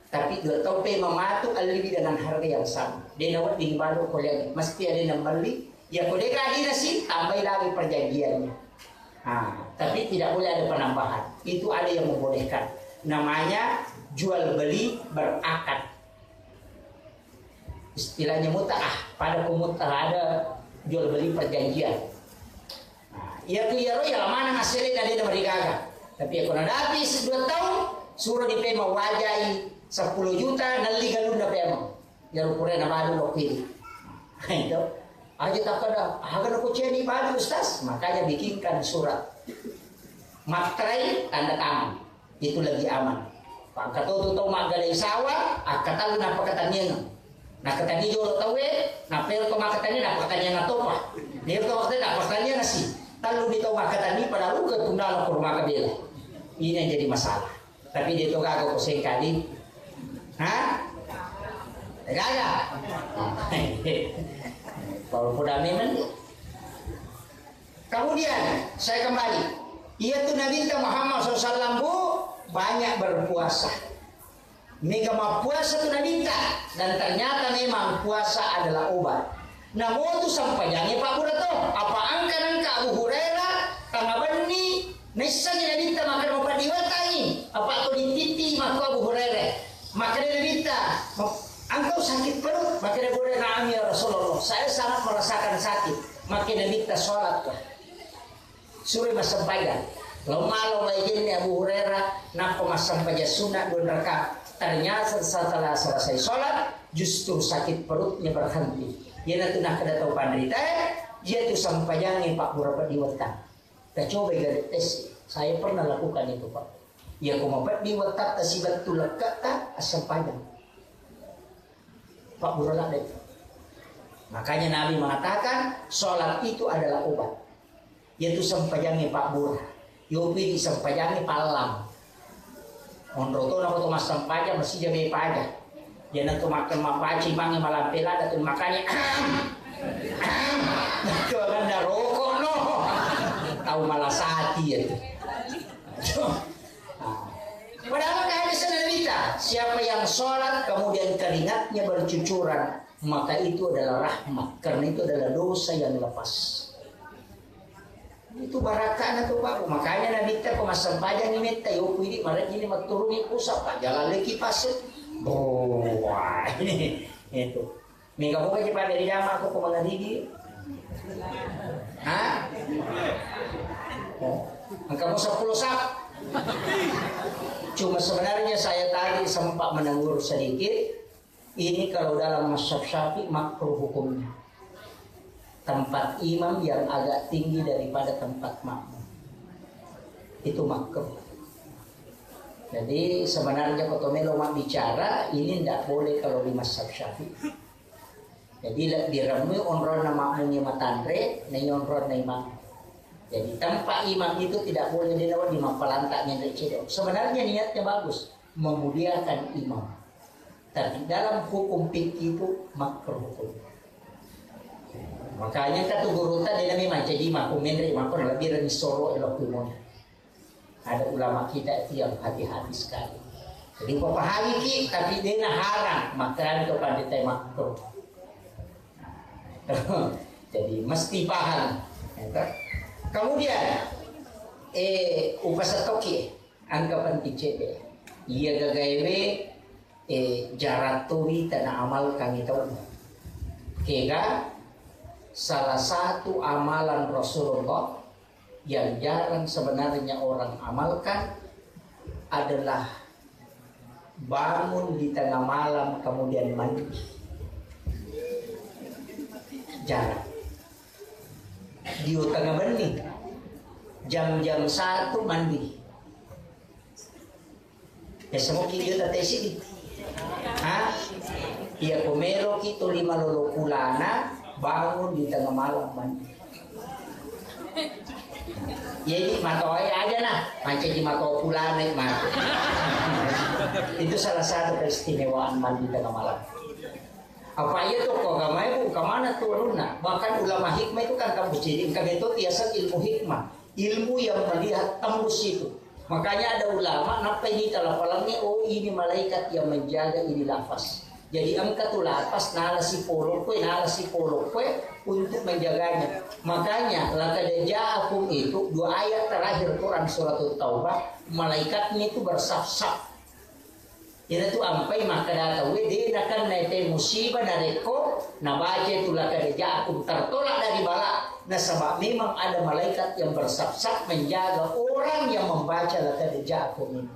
Tapi dua tau pe mamatu alliwi dengan harga yang sama. De nawedding balu ko liangi. Mesti ada yang melli. Ya ko de ka adina si, tambai lagi perjanjiannya. Ah, tapi tidak boleh ada penambahan. Itu ada yang membolehkan. Namanya jual beli berakad. Istilahnya mut'ah, pada ku mut'ah ada jual beli perjanjian. Nah, iya tu iyaro iya lamanang assele'na de namarigaga. Tapi iya ko nadapi dua taung, suro di pema wajai seppulo juta, nelli galunna pema. Iyaro pura nabalu lokko ini. Itu. Aja takkada, aga nakuceni balu, Ustaz? Makanya bikinkan surat materai tanda tangan. Itu lebih aman. Pakkatotu tau maggalai sawah, akkatallu nappakatanniangeng. Nakkatanni jolo tauwe, nappa ero to makkatanni nappakatanniangeng topa. Nero to makkatanni nappakatanniangeng si. Tallu ni tau makkatanni pada ruga tundala ko rumah kabela. Ini yang jadi masalah. Tapi dia to gaga ko sengkali. Hah? Gaga? Kalau kuda memang. Kemudian, saya kembali. Iya tu Nabi Muhammad sallallahu alaihi wasallam, Bu, banyak berpuasa. Mega mappuasa tu Nabi, dan ternyata memang puasa adalah obat. Namo tu sampajangnge Pak Burato, apa angka nengka Abu Hurairah, tanga benni, naissengi Nabi makan obat di watangi, apa tu dititi mako Abu Hurairah. Makkeda Nabitta, "Engkau sakit perut?" Makkeda Abu Hurairah, "Na'am ya Rasulullah, saya sangat merasakan sakit." Makkeda Nabitta, "Sholatlah." Suroi massempajang. Lao malo wae jenne Abu Hurairah, nappa massempajang sunna dua rakaat. Ternyata setelah selesai sholat, justru sakit perutnya berhenti. Iyanatu nakkeda tau panritae, iyatu sempajangnge pabbura peddi wettang. Kita coba gare tes. Saya pernah lakukan itu, Pak. Iya ko mapeddi wettatta sibettu lekke'ta, assempajang. Pabbura ladde. Makanya Nabi mengatakan, sholat itu adalah obat. Yaitu sempajangnge pabbura. Yopi di sempajangnge pallang. Onro to nako to massempajang, masija be paja. Jana to makan mapaci, mange malampe lada tu makanya. Itu kan da rokok no. Tahu malasati ya tu. Nah. Padahal kan hadis Nabi kita, siapa yang sholat kemudian keringatnya bercucuran, maka itu adalah rahmat, karena itu adalah dosa yang lepas. Itu barakana tu, Pak. Makanya Nabi kita ko massempajang ni metta, yo, pidi marajini matturungi pusat, Pak. Jalan lagi pasir. Oh, wah, ini, itu. Mega moga je pada ri jama ko ko mangaribi. Hah? Oh. Engka mo sepuluh sap. Cuma sebenarnya saya tadi sempat menegur sedikit. Ini kalau dalam mazhab Syafi'i makruh hukumnya. Tempat imam yang agak tinggi daripada tempat makmum. Itu makruh. Jadi sebenarnya ko to melo mabbicara, ini ndak boleh kalau di mazhab Syafi'i. Jadi lebbi remmui onronna makmumnya matanre, nai onronna imam. Jadi tempat imam itu tidak boleh dilawan di mappalanta ngenre cedok. Sebenarnya niatnya bagus, memuliakan imam. Tapi dalam hukum fikih itu makruh hukum. Makanya kata guru tadi, nami mancaji makmum menre, makmum lebbi rani soro elok kumon. Ada ulama kita itu yang hati-hati sekali. Jadi, upahami ki, tapi dena haram. Makanya itu pandita makruh. Jadi, mesti paham. Ya, toh? Kemudian, eh, upasettoki, angka penting cedde. Iya gagaewe, eh, jarattowi tana amalkan itu. Kega, salah satu amalan Rasulullah yang jarang sebenarnya orang amalkan adalah bangun di tengah malam kemudian mandi. Jarang. Di tengah benni, jam-jam satu mandi. Ya, semoga kita tes ini. Hah? Iya, ko meloki tuli malolo pulana, bangun di tengah malam mandi. Jadi, matoa aja nah, mancaji matoa pulana, mah. Itu salah satu keistimewaan mandi tengah malam. Apa iya tuh kok agama ibu, kemana tuh anunna? Bahkan ulama hikmah itu kan kamu jadi, kami itu tiasa ilmu hikmah. Ilmu yang melihat tembus itu. Makanya ada ulama, nappa ini talapalangi, oh, ini malaikat yang menjaga ini lafaz. Jadi engka tu lafaz, nala si polokwe, nala si polokwe untuk menjaganya. Makanya, laqad ja'akum itu, dua ayat terakhir Quran surat Taubah, malaikatnya itu bersaf-saf. Iyana tu ampai makkeda tauwe, de nakenna te musibah narekko nabaca tu laqad ja'akum tertolak dari bala, nasaba memang ada malaikat yang bersaf-saf menjaga orang yang membaca laqad ja'akum ini.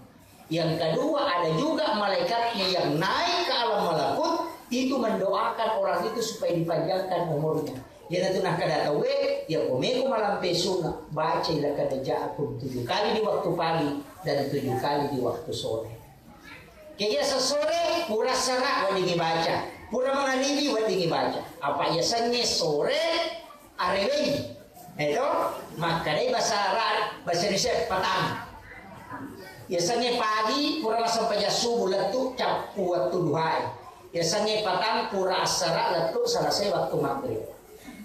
Yang kedua, ada juga malaikatnya yang naik ke alam malakut, itu mendoakan orang itu supaya dipanjangkan umurnya. Iyana tu nakkeda tauwe, ya komeko malampe sunna, baca laqad ja'akum tujuh kali di waktu pagi dan tujuh kali di waktu sore. Kebiasa sore, pura sara weddingngi baca. Pura mangaribi weddingngi baca. Apa yasengnge sore, arewengngi. Eto, makkedai bahasa Arab, bahasa Indonesia petang. Yasengnge pagi, pura massempajang subuh lettu, cappu wettu duhae. Yasengnge petang, pura assara lettu, selesai waktu maghrib.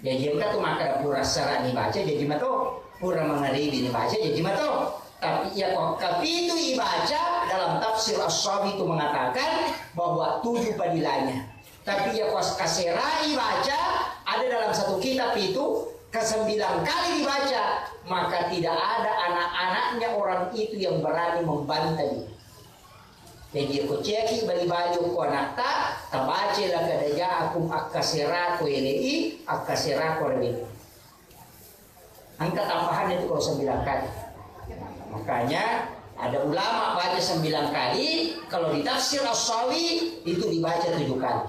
Jaji engka tu makkeda pura assara ni baca, jaji mato. Pura mangaribi ni baca, jaji mato. Tapi iya ko kapitu ibaca dalam tafsir As-Sawi itu mengatakan bahwa tujuh padilanya. Tapi iya ko kaserai baca, ada dalam satu kitab itu kesembilan kali dibaca, maka tidak ada anak-anaknya orang itu yang berani membantai. Jaji ko ceaki bali-bali ko anakta, tabaca laqad ja'akum, akkaserako elei, akkaserako reweli. Engka tambahan itu kalau sembilan kali. Makanya ada ulama baca sembilan kali, kalau di tafsir As-Sawi itu dibaca tujuh kali.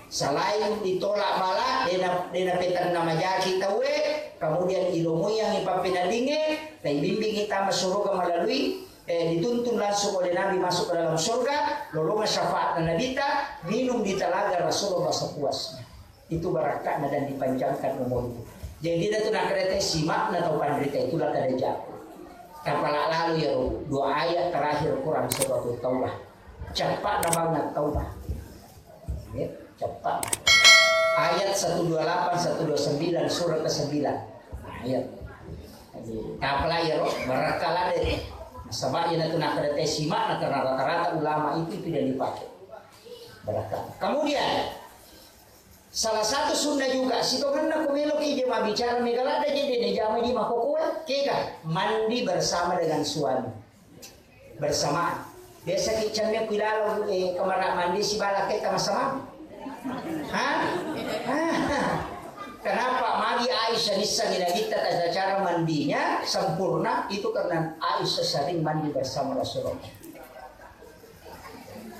Selain ditolak bala, dena, dena petanna majaki tauwe, kemudian ilomui yang ipappenalinge, taibimbingi tama suruga melalui Eh, dituntun langsung oleh Nabi masuk ke dalam surga, lolongan syafaatna Nabita, minum di telaga Rasulullah sepuasnya. Itu barakka'na dan dipanjangkan umurnya. Jadi, dia tu nakkerete simakna tau panrita itulah kada jago. Tapala lalu ya, dua ayat terakhir Quran Suratul Taubah. Cepat na banget Taubah. Ya, cepat. Ayat satu dua lapan, satu dua sembilan, surah kesembilan. Nah, iya. Jadi, tapala ya, roh, barakkala deh. Nasaba iya na tu nakkerete simakna karena rata-rata ulama itu, itu yang dipakai. Barakkala. Kemudian, salah satu sunnah juga, sitongenna ko meloki je mabbicara, mega ladda je dene jama di makokoe, kega, mandi bersama dengan suami. Bersamaan. Biasa ki cemme ku ilalo, eh, kamar mandi sibala kita sama-sama. Hah? Hah? Kenapa magi Aisyah nissengi Nabitta tata cara mandinya sempurna? Itu karena Aisyah sering mandi bersama Rasulullah.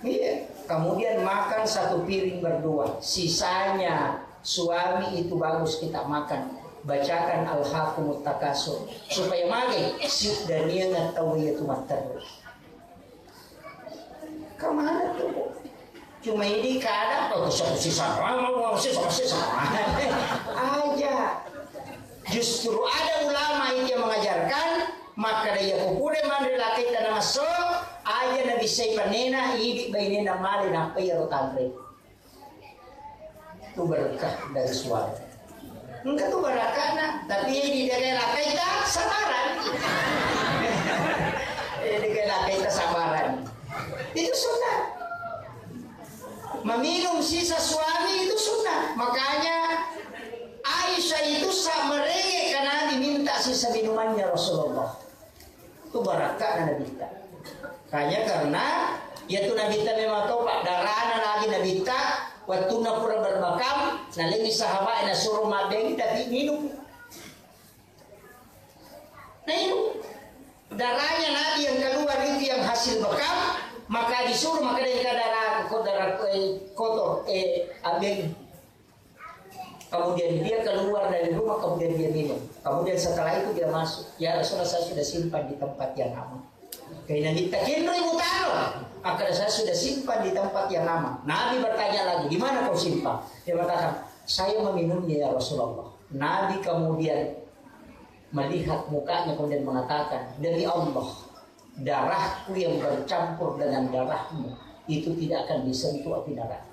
Iya. Kemudian makan satu piring berdua, sisanya suami itu bagus kita makan. Bacakan Alhaakumut Takasur supaya magai siddaniang tau iya tu matteru. Kemana tuh? Cuma ini kada apa, sisa, sisa, sisa, sisa aja. Justru ada ulama itu yang mengajarkan, maka dia kupure manre laketta na masso, aja na bissai pannena, idi bainena male nappa iyaro tanre. Itu berkah dari suami. Engka tu barakana, tapi di daerah laketta sabaran. Di daerah laketta sabaran. Itu sunnah. Meminum sisa suami itu sunnah. Makanya Aisyah itu sa-, merengek ke Nabi minta sisa minumannya Rasulullah. Tu barakka'na Nabitta. Hanya karena iya tu Nabitta memang topa darana lagi Nabitta, wattunna pura bermakam, nalengi sahabat nasuro mabbengi tapi minum. Nah, itu darahnya Nabi yang keluar itu yang hasil bekam, maka disuruh maka dia darah, darah, eh, kotor, eh, abeng. Kemudian dia keluar dari rumah, kemudian dia minum. Kemudian setelah itu dia masuk, "Ya Rasulullah, saya sudah simpan di tempat yang aman." Kaina minta kenroi mutaro. Maka saya sudah simpan di tempat yang aman. Nabi bertanya lagi, "Di mana kau simpan?" Dia mengatakan, "Saya meminumnya, ya Rasulullah." Nabi kemudian melihat mukanya, kemudian mengatakan, "Demi Allah, darahku yang bercampur dengan darahmu itu tidak akan disentuh api neraka."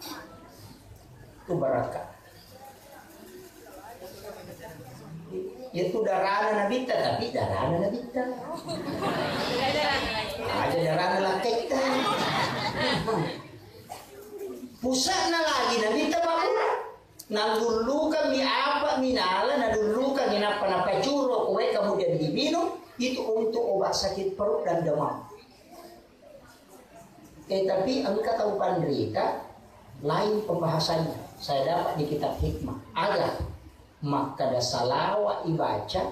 Itu barakka. Itu darahna Nabitta, tapi darahna Nabitta. Aja darahna lakketta. Pusatna lagi Nabitta mabura. Nallullukangngi apa minala, nallullukangngi nappa napacuro kowe, kemudian diminum, itu untuk obat sakit perut dan demam. Eh, tapi engka tau panrita lain pembahasannya. Saya dapat di kitab hikmah. Aga makkada salawa ibaca,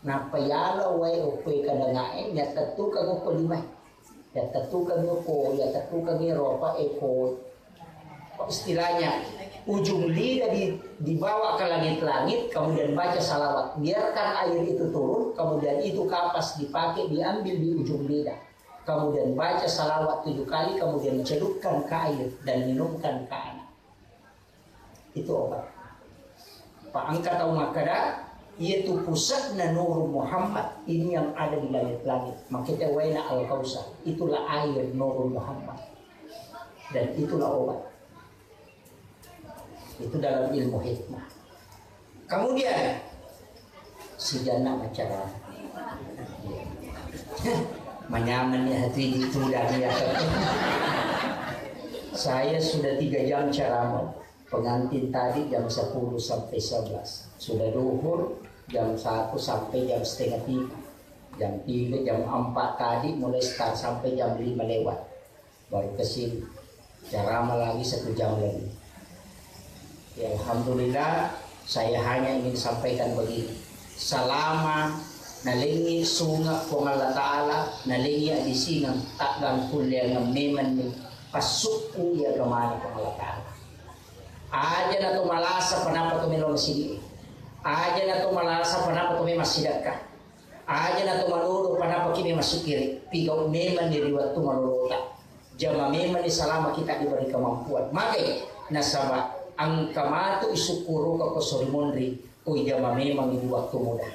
nappa yala wae okkoe kadangae, yattettukang okko limae. Yattettukang okko, yattettukang ero apa eko. Istilahnya, ujung lidah di-, dibawa ke langit-langit, kemudian baca salawat. Biarkan air itu turun, kemudian itu kapas dipakai, diambil di ujung lidah. Kemudian baca salawat tujuh kali, kemudian celupkan ke air dan minumkan ke anak. Itu obat. Pa engka tau makkada, iya tu pusatna Nurul Muhammad ini yang ada di langit-langit. Makita waena Al-Kausar. Itulah air Nurul Muhammad. Dan itulah obat. Itu dalam ilmu hikmah. Kemudian, sijanna macara. Manyaman ya hati itu dan ya. Saya sudah tiga jam ceramah. Pengantin tadi jam sepuluh sampai sebelas. Sudah duhur jam satu sampai jam setengah tiga. Jam tiga, jam empat tadi mulai start sampai jam lima lewat. Baru ke sini. Ceramah lagi satu jam lagi. Ya, alhamdulillah, saya hanya ingin sampaikan begini. Selama nalengi sunga Puang Allah Ta'ala, nalengi adisingeng, takgang kulliangeng memang ni passukku ya kemana Puang Allah Ta'ala. Aja na to malasa penapa to melo masigi. Aja na to malasa penapa to memang sidakka. Aja na to malolo, panapaki memang sikiri. Pigau memang ni ri wettu malolota. Jama memang ni selama kita diberi kemampuan. Magai nasaba engka matu isukkuruka ko sori monri, ko ijama memang di waktu muda.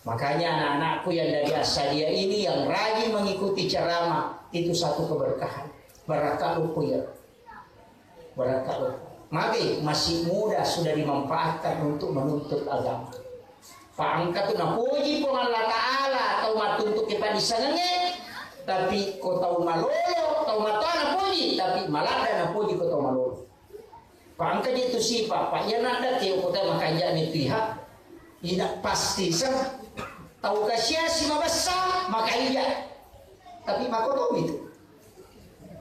Makanya anak-anakku yang dari Asadia ini yang rajin mengikuti ceramah itu satu keberkahan. Barakka loppo ya. Barakka loppo. Magai masih muda sudah dimanfaatkan untuk menuntut agama. Fa engka tu napoji Puang Allah Ta'ala tau mattuntu ke padissengengnge, tapi ko tau malolo, tau matoa napoji, tapi maladda napoji ko tau malolo. Fa engka je tu sipa, fa iya nadda ke ko tau makanja ni tu iha. Ina pasti sa tau kasiasi mabessa makanja. Tapi makotomi tu.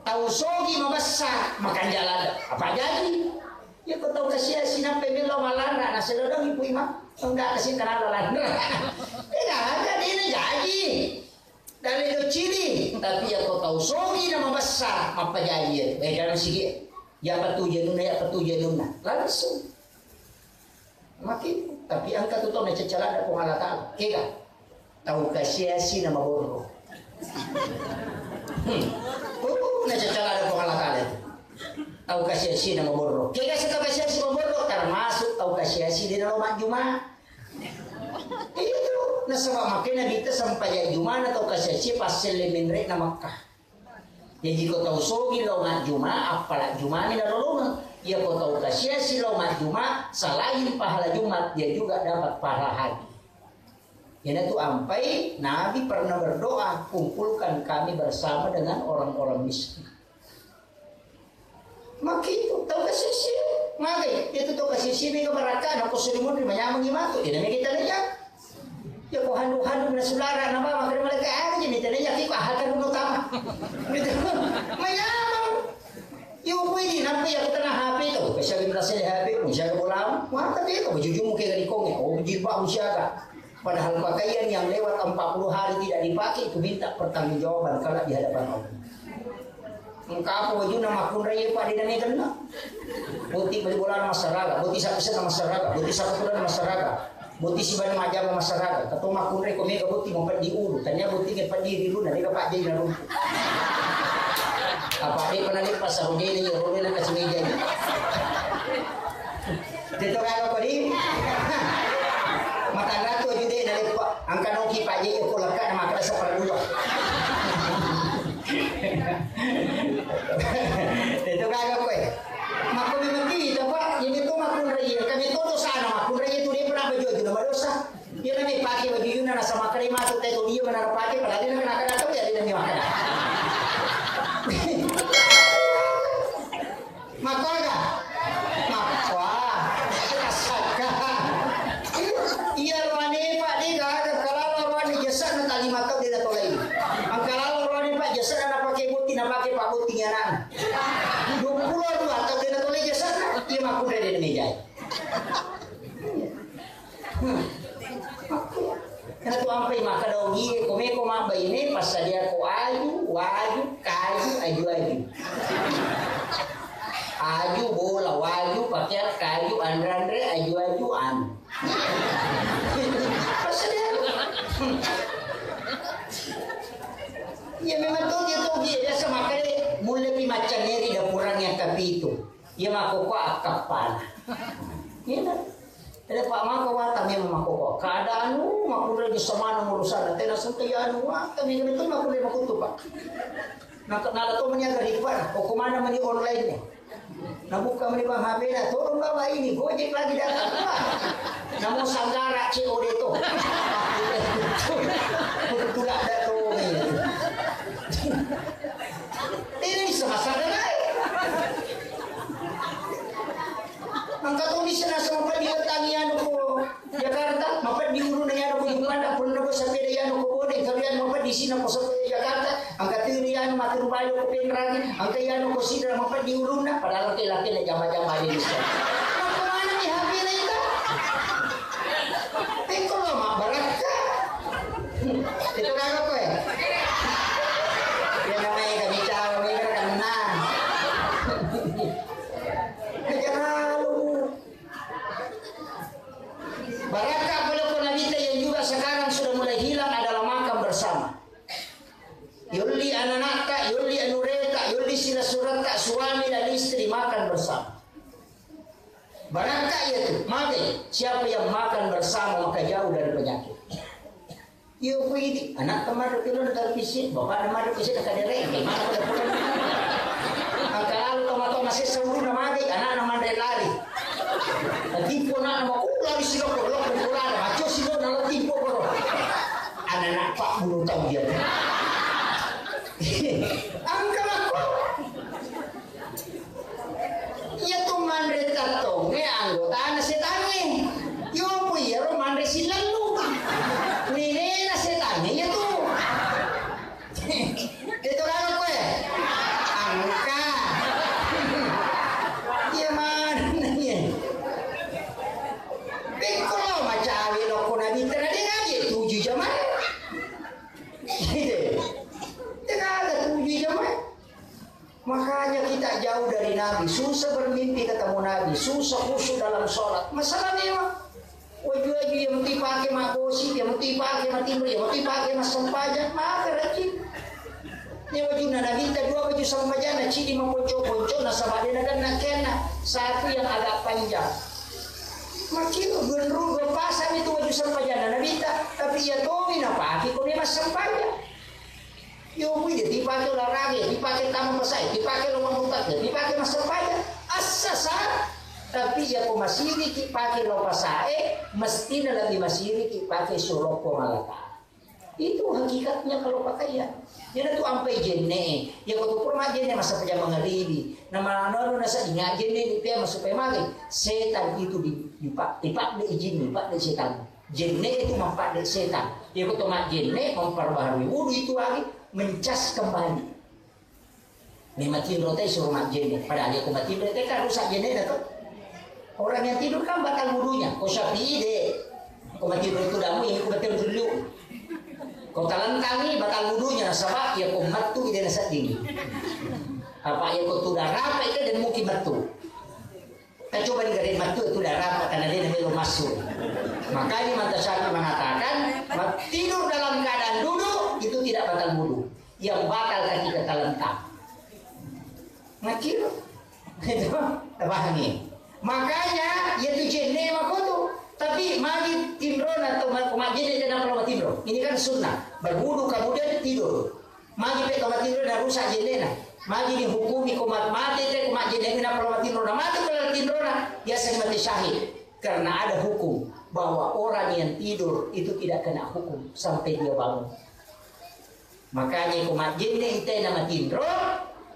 Tau sogi mabessa makanja ladda. Apa jaji? Ya ko tau kasiasi nappa melo malanra na selodangi pui ma. Enggak kasi kenal lanra. Tidak ada ini jaji. Dari kecil, tapi ya ko tau sogi na mabessa mappajaji ya. Eh, dalam sigi. Ya patujanuna, ya patujanuna. Langsung. Makin, tapi engka tu tau nacacca ladda Puang Allah Ta'ala. Kega? Tau kasiasi na maborro. Hmm. Oh, nacacca ladda Puang Allah Ta'ala itu. Tau kasiasi na maborro. Kega si tau kasiasi maborro? Termasuk tau kasiasi di dalam majjuma. Itu. Nasaba makkeda Nabitta sempajang jumana tau kasiasi passelle menre na Makkah. Jaji ko tau sogi lao majjuma, appala jumani nalolongeng. Iya ko tau kasiasi lao majjuma, selain pahala Jumat, dia juga dapat pahala haji. Iyanatu ampai Nabi pernah berdoa, "Kumpulkan kami bersama dengan orang-orang miskin." Makitu, tau kasiasi. Magai, itu tau kasiasi mega barakka, na ko suri munri manyameng matu. Iya, mega kita leja. Ya ko handu-handu na sulara na bawang kare malaikat, aga je mita na yaki ko aha kanu no tama. Gitu. Mayamang. Yo ko ini nampa ya kita na H P to. Kasiaga merasa di H P, kasiaga bola. Wah, tapi itu baju jumu kayak di konge. Oh, jilbab kasiaga. Padahal pakaian yang lewat empat puluh hari tidak dipakai itu minta pertanggungjawaban kalau di hadapan Allah. Engka apa wajunna makkunrai, Pak, de name kenna. Botting bali bolana massaraga, botting sappesenna massaraga, botting sappeturana massaraga, botting sibawa majjama massaraga. Kato makkunrai ko mega botting mapeddi ulu, tania botting e peddi ri ulunna, dega pajjai na rumpu. Apa de pernah lepas sarojena iya, role na kasi meja ni. Teto gaga ko di? Matanra tu aju de na lepa. Angka noki pajjai ko lekka na makkeda sapara dua. Teto gaga koe. Makko memang kita, Pak. Ini tu makkunrai. Kami tu dosana makkunrai tu dia pernah baju aju nama dosa. Iya na mepake baju yuna na sama kare matu te to dia mana pake padahal dia na kena kena tu ya dia na makkeda. Makkoga? Makko. Kasakka. Iya roane, Pak, de gaga kalala roane jasana talima tau de natolai. Angkalala roane, Pak, jasana napake botting, napake pabbotting anana. Dua puluh dua tau de natolai jasana, iya makkunrai de mejai. Hmm. Kenapa tu ampai makkeda ogie, ko meko mabbaine, passadiako aju, waju, kaju, aju-aju. Aju, bola, waju, pakeang, kaju, anre-anre, aju-aju, anu. Passadiako. Hmm. Iya memang togi, togi. Biasa makkeda, mulle pi maccanneri dapurang yang kapitu. Iya makkokkoe akkappana. Iya. Ada Pak maka wata memang makkokkoe. Keadaan, uh, makkunrai bisa mana urusan. Tena sente ya anu, wata memang betul makkunrai makuttu, Pak. Nak nala to meni aga ripa, kok mana meni online nih. Nabuka meni bang H P na, tolong bawa ini, Gojek lagi datang, Pak. Namo sanggara C O D to. Betul ada to. Ini bisa masalah lain. Angka tulis na sama di tangi anu ko Jakarta, mapeddi ulunna iyaro ko Jumanna, punna ko sepeda iyaro ko Bone, engka iyaro mapeddi sina ko sepeda Jakarta, angka tiri iyaro matu rubayo ko Penrang, angka iyaro ko Sidra mapeddi ulunna, padahal laki-laki na jama-jama di lista. Makko mana mi H P na itu? Pekko lo mabbarakka. Itu kagak kowe. Ya namanya kami cawa, mereka kena. Aja lalu. Barakka pole ko Nabitta yang juga sekarang sudah mulai hilang. Istilah suratta suami dan istri makan bersama. Barakka iya tu, magai. Siapa yang makan bersama maka jauh dari penyakit. Iyo ku idi, anak kemarin kilo na tapi si, bapak na madu kasi na kadere, mana pada pulang. Angka lalu tau matu masih sauru na magai, anak na mandre lari. Tipu anak na mau lari silo ko lok ko lari, macu silo na lo tipu ko. Anak-anak pak bulu tau dia. Angka lako. Iya tu manre tattongnge anggotana setangnge. Yopo iyaro manre silellu. Nenena setangnge iya tu. Itu kan kowe. Angka. Iya mana iya. Pikkolo macawe lokko nabi tena de ngaji tuju jamai. Gitu. Tena ada tuju jamai. Makanya kita jauh dari Nabi, susah bermimpi ketemu Nabi, susah khusyuk dalam sholat. Masalah memang waju-waju yang mesti pakai mak gosip, yang mesti pakai mak timur, yang mesti pakai mak sempajang, maka rajin. Ini waju na Nabi kita dua waju sempajang, na cili mak ponco-ponco, na sabade na dan na kena satu yang agak panjang. Makin genru dua pasang itu waju sempajang na Nabi kita, tapi ia tomi na pakai kau dia mak sempajang. Yo, wih, dipake olahraga, dipake tama pasai, dipake lo mamutak, dipake massempajang. Assasa, tapi iya ko masiriki pake lo pasae, mestina lebih masiriki pake solokkong Allah Ta'ala. Itu hakikatnya kalau pakaian. Jadi tu ampai jenne, ya ko tu pura majenne masa pajama ngaribi. Nama anu nasa ingat jenne ni pia masuk pemake. Setan itu di, di pak, di pak de izin, di pak de setan. Jenne itu mempadde setan. Iko to majjenne memperbaharui wudu itu lagi mencas kembali. Memang tinro te suruh majjenne. Padahal ya ko matinro te kan rusak jenne na to. Orang yang tidur kan batal wudunya. Ko Syafi'i de. Ko matinro itu damu ya ko matinro dulu. Ko talentangi batal wudunya nasaba ya ko mattu ide nasedding. Apa ya ko tu darah apa itu dan mungkin mattu. Kita coba nih gare mattu itu udah rapat karena dia namanya masuk. Makanya Imam Syafi'i mengatakan tidur dalam keadaan duduk itu tidak batal wudu. Yang batal ketika terlentang. Ngacil. Itu pahami. Makanya ya tu jenne makotu. Tapi magi tinro na to ma jenne dan apa tinro. Ini kan sunnah. Berwudu kemudian tidur. Magi pe ko matinro na rusak jennena. Magi dihukumi ko mat-, mate te ko majjenne na pala matinro na mate pala tinro na biasa ni mate syahid. Karena ada hukum bahwa orang yang tidur itu tidak kena hukum sampai dia bangun. Makanya ko majjenne ite na matinro,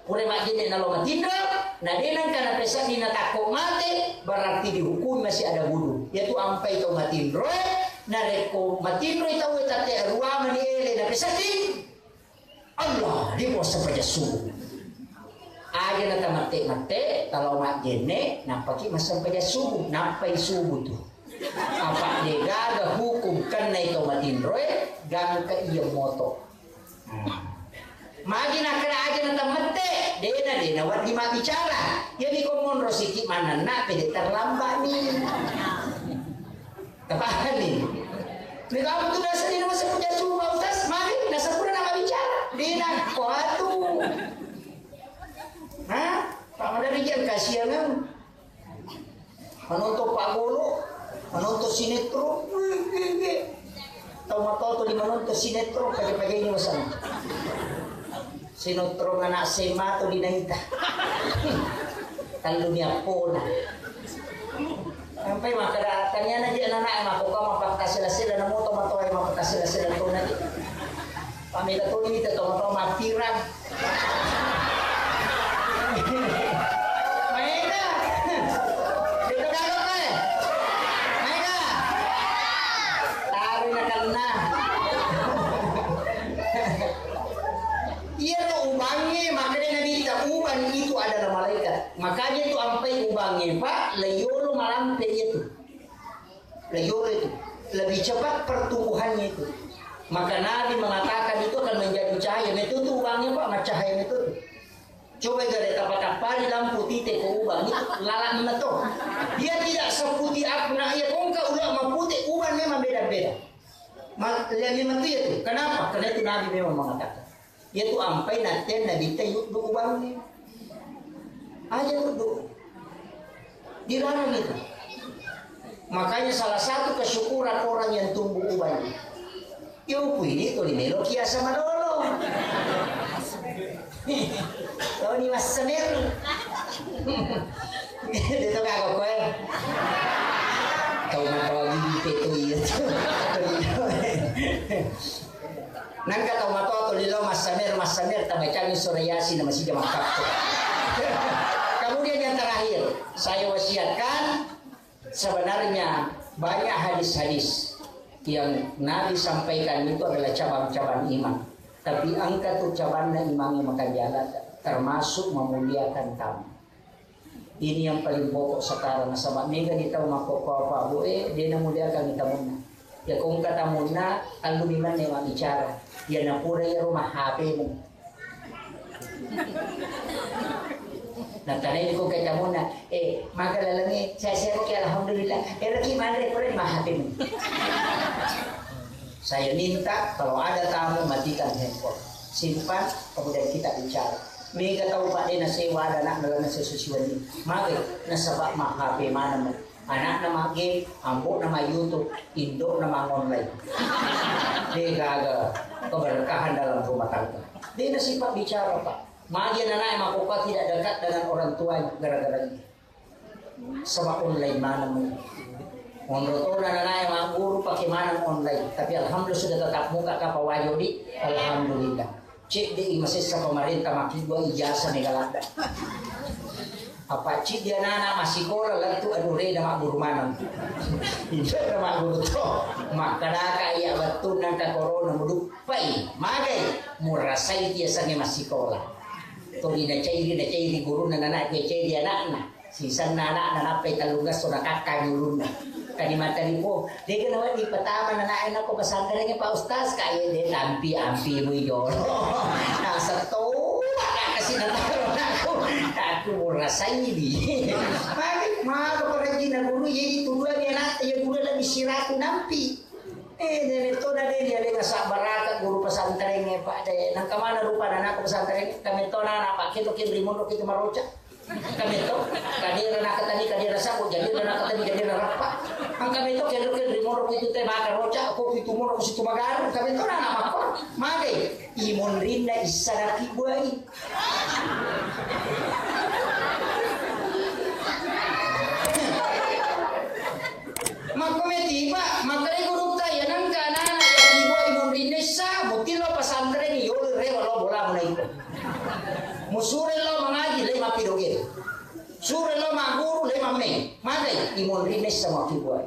pura majjenne na lo matinro, na denang kana pesani na takko mate, berarti dihukumi masih ada wudu. Yaitu ampai to matinro, na rekko matinro tau tatte ruamani ele na pesani, Allah, di puasa pajak subuh. Aja na tamette-mette, kalau majjenne, nampaki massempajang subuh, nampai subuh tu. Apa degaga hukum kenna itu matinroe, gangka iya moto. Hmm. Magi nakkeda aja na tamette, dena, dena, waddi mabbicara. Ya, biko monro siki manenna, pede terlambat ni. Tapahani? Mega apa tu dasar ini masa punya suhu Pak Ustaz? Mari, nasa pura nama bicara. Dina, kau atu. Hah? Pak Madari jangan kasihan kan? Menonton Pak Bolo, menonton sinetron. Wih, wih, wih. Tau matoto di menonton sinetron, pakai-pakai ini masa. Sinetron anak S M A tu di naita. Tellu ni appona. Sampai makkeda taniana je anak-anak mako kau mapakka sela-sela na moto matoa mapakka sela-sela tu na. Pamela tu ni tau matoa mappirang. Maega. Itu kagak kau. Maega. Taruh na kena. Iyaro ubangnge, makkedai Nabitta, ubang itu adalah malaikat. Makanya itu ampai ubangnge, Pak, laiyolo malampe itu. Laiyolo itu. Lebih cepat pertumbuhannya itu. Maka Nabi mengatakan itu akan menjadi cahaya. Metu tu ubangnge, Pak, macahaya metu tu. Coba gare tapatappari lampu tite ko ubang itu lalak meto. Dia tidak seputih apa, nah, iya kongka ulah mapute ubang memang beda-beda. Ma-, lebih metu itu. Kenapa? Karena itu Nabi memang mengatakan. Iyatu ampai natteang Nabitta yuddu ubangnge. Aja uddu. Dilarang itu. Makanya salah satu kesyukuran orang yang tumbuh uban, iya upu idi tuli melo kiasa malolo. Toni massamer. Itu kagak koe. Tau matoa gigi itu iya tuh. Nangka tau matoa tuli lao massamer, massamer, tabacangi surah Yasin, masih dia makkappo. Kemudian yang terakhir, saya wasiatkan, sebenarnya banyak hadis-hadis yang Nabi sampaikan itu adalah cabang-cabang iman. Tapi engka tu cabanna imangnge makanjala, termasuk memuliakan tamu. Ini yang paling pokok sekarang, nasaba mega ni tau makkokkoe, Pak Bu, eh, de namuliakan tamunna. Ya ko engka tamunna, tellumi menne mabbicara. Ya napura iyaro ma H P-mu. Natanai ko ke tamunna, eh, maga lalengnge, sehat-sehat ki, alhamdulillah. Eh, reki manre pura ma H P-mu. Saya minta kalau ada tamu, matikan handphone. Simpan, kemudian kita bicara. Mega tau, Pak, de nasewa ada anakna lalenna sesuai ni. Mage, nasaba ma H P maneng. Anakna ma game, ambo'na ma YouTube, indo'na ma online. De gaga keberkahan dalam rumah tangga. De nasifat bicara, Pak. Mage anakna makkokkoe tidak dekat dengan orang tuanya gara-gara ini. Saba online maneng. Monro tona nanae magguru pake maneng online. Tapi alhamdulillah sudah tatap muka ka Pak Wajo di. Alhamdulillah. Cedde i masessa pemerintah makkibua ijazah mega ladda. Apa cedde anana massikola lettu, aduh, reda magguru maneng. Indo'na magguru to. Makkedaka iya wettunna engka corona muduppai. Magai murasai tiasange massikola. Tuli nacairi, nacairi gurunna, nana, nacairi anakna. Sisenna anakna nappai tellungesso nakakkangi ulunna. Kani mattelepong, dega nawedding patama anakna ko pesantrengnge, Pak Ustaz, ka, iya de tampi ampi mui jolo. Nasetto, kasi nataro anakku. Aku murasai di. Magi, maga parajinna guru, iya itu dua ni anakta, iya guru lebih siratu nampi. Eh, de metto na de dialenga sabbaraka guru pesantrengnge, Pak, de. Nangka mana rupa anakku pesantrengnge, ka metto na, na, Pak, kito kin rimunro kito maroca. Engka metto, kadera nakatani kadera sabo, jadera nakatani jadera rappa. Engka metto kenro kenro rimoro pitu te maka roca, ko pitu moro ko situ magaru, engka metto na makko. Magai, imonrinna issa nakibuai. Makko metiba, makkeda gurutta, iya nengka anana iya kibuai monrinna issa, mutillo pesantren yolo rewa lo bola mulai. Musure lo mangaji, le mappidoge. Sure lo magguru, le mamme. Magai, imonrinna issa makkibuai.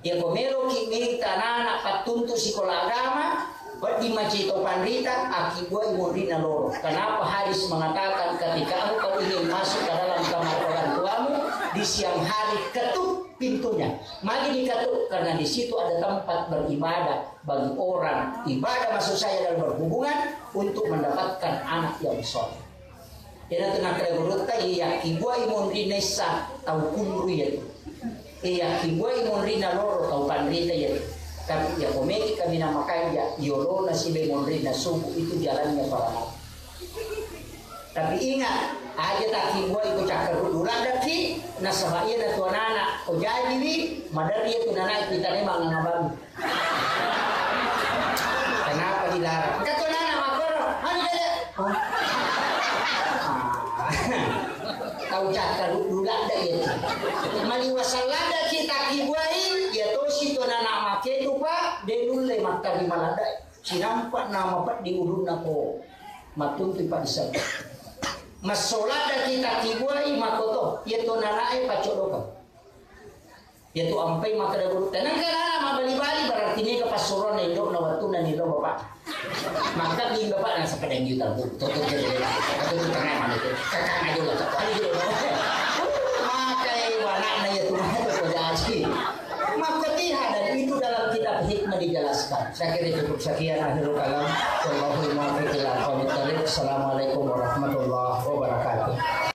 Iya ko meloki mita anana pattuntu sikola agama, wedding macito panrita, akkibuai monrinna loro. Kenapa hadis mengatakan ketika engkau ingin masuk ke dalam kamar orang tuamu, di siang hari ketuk pintunya. Magi diketuk, karena di situ ada tempat beribadah bagi orang ibadah, maksud saya adalah berhubungan untuk mendapatkan anak yang soleh. Iyanatu nakkeda gurutta, iya kibuai monrinna issa tau kunru iyatu. Iya kibuai monrinna loro tau panrita iyatu. Tapi iya ko meki kaminang makanja, yolona sibawa monrinna subuh itu jalannya para nabi. Tapi ingat, aja takkibuai ko cakkaruddu laddeki, nasaba iyanatu anana ko jajiwi, maderri iyatu nanai pitane mangangabang. Kenapa dilarang? Engka tu anak makkoro, anu jadi. Hah? Ah. Tau cakkaruddu ladda iya tu. Maliwasang ladda kita kibuai, iya tosi tu anak makedu, Pak, de nulle makkarima ladda. Sinampa nama peddi ulunna ko. Mattuntu, Pak, di sana. Massoladda kita kibuai makoto, iya tu nanae paccodokang. Iya tu ampai makkeda guru, tenang kan anak mabali-bali, berarti mega passuruanna indo'na wettunna nillau bapak. Maka di bapak nang sepeda juta bu, tutup jadi bela, tutup tangan mana itu, kakak aja lah, kakak aja lah. Maka anakna iya tu mah itu jadi. Maka tiha dan itu dalam kitab hikmah dijelaskan. Saya kira cukup sekian akhirul kalam. Wallahul muwaffiq ila aqwamit thariq. Assalamualaikum warahmatullahi wabarakatuh.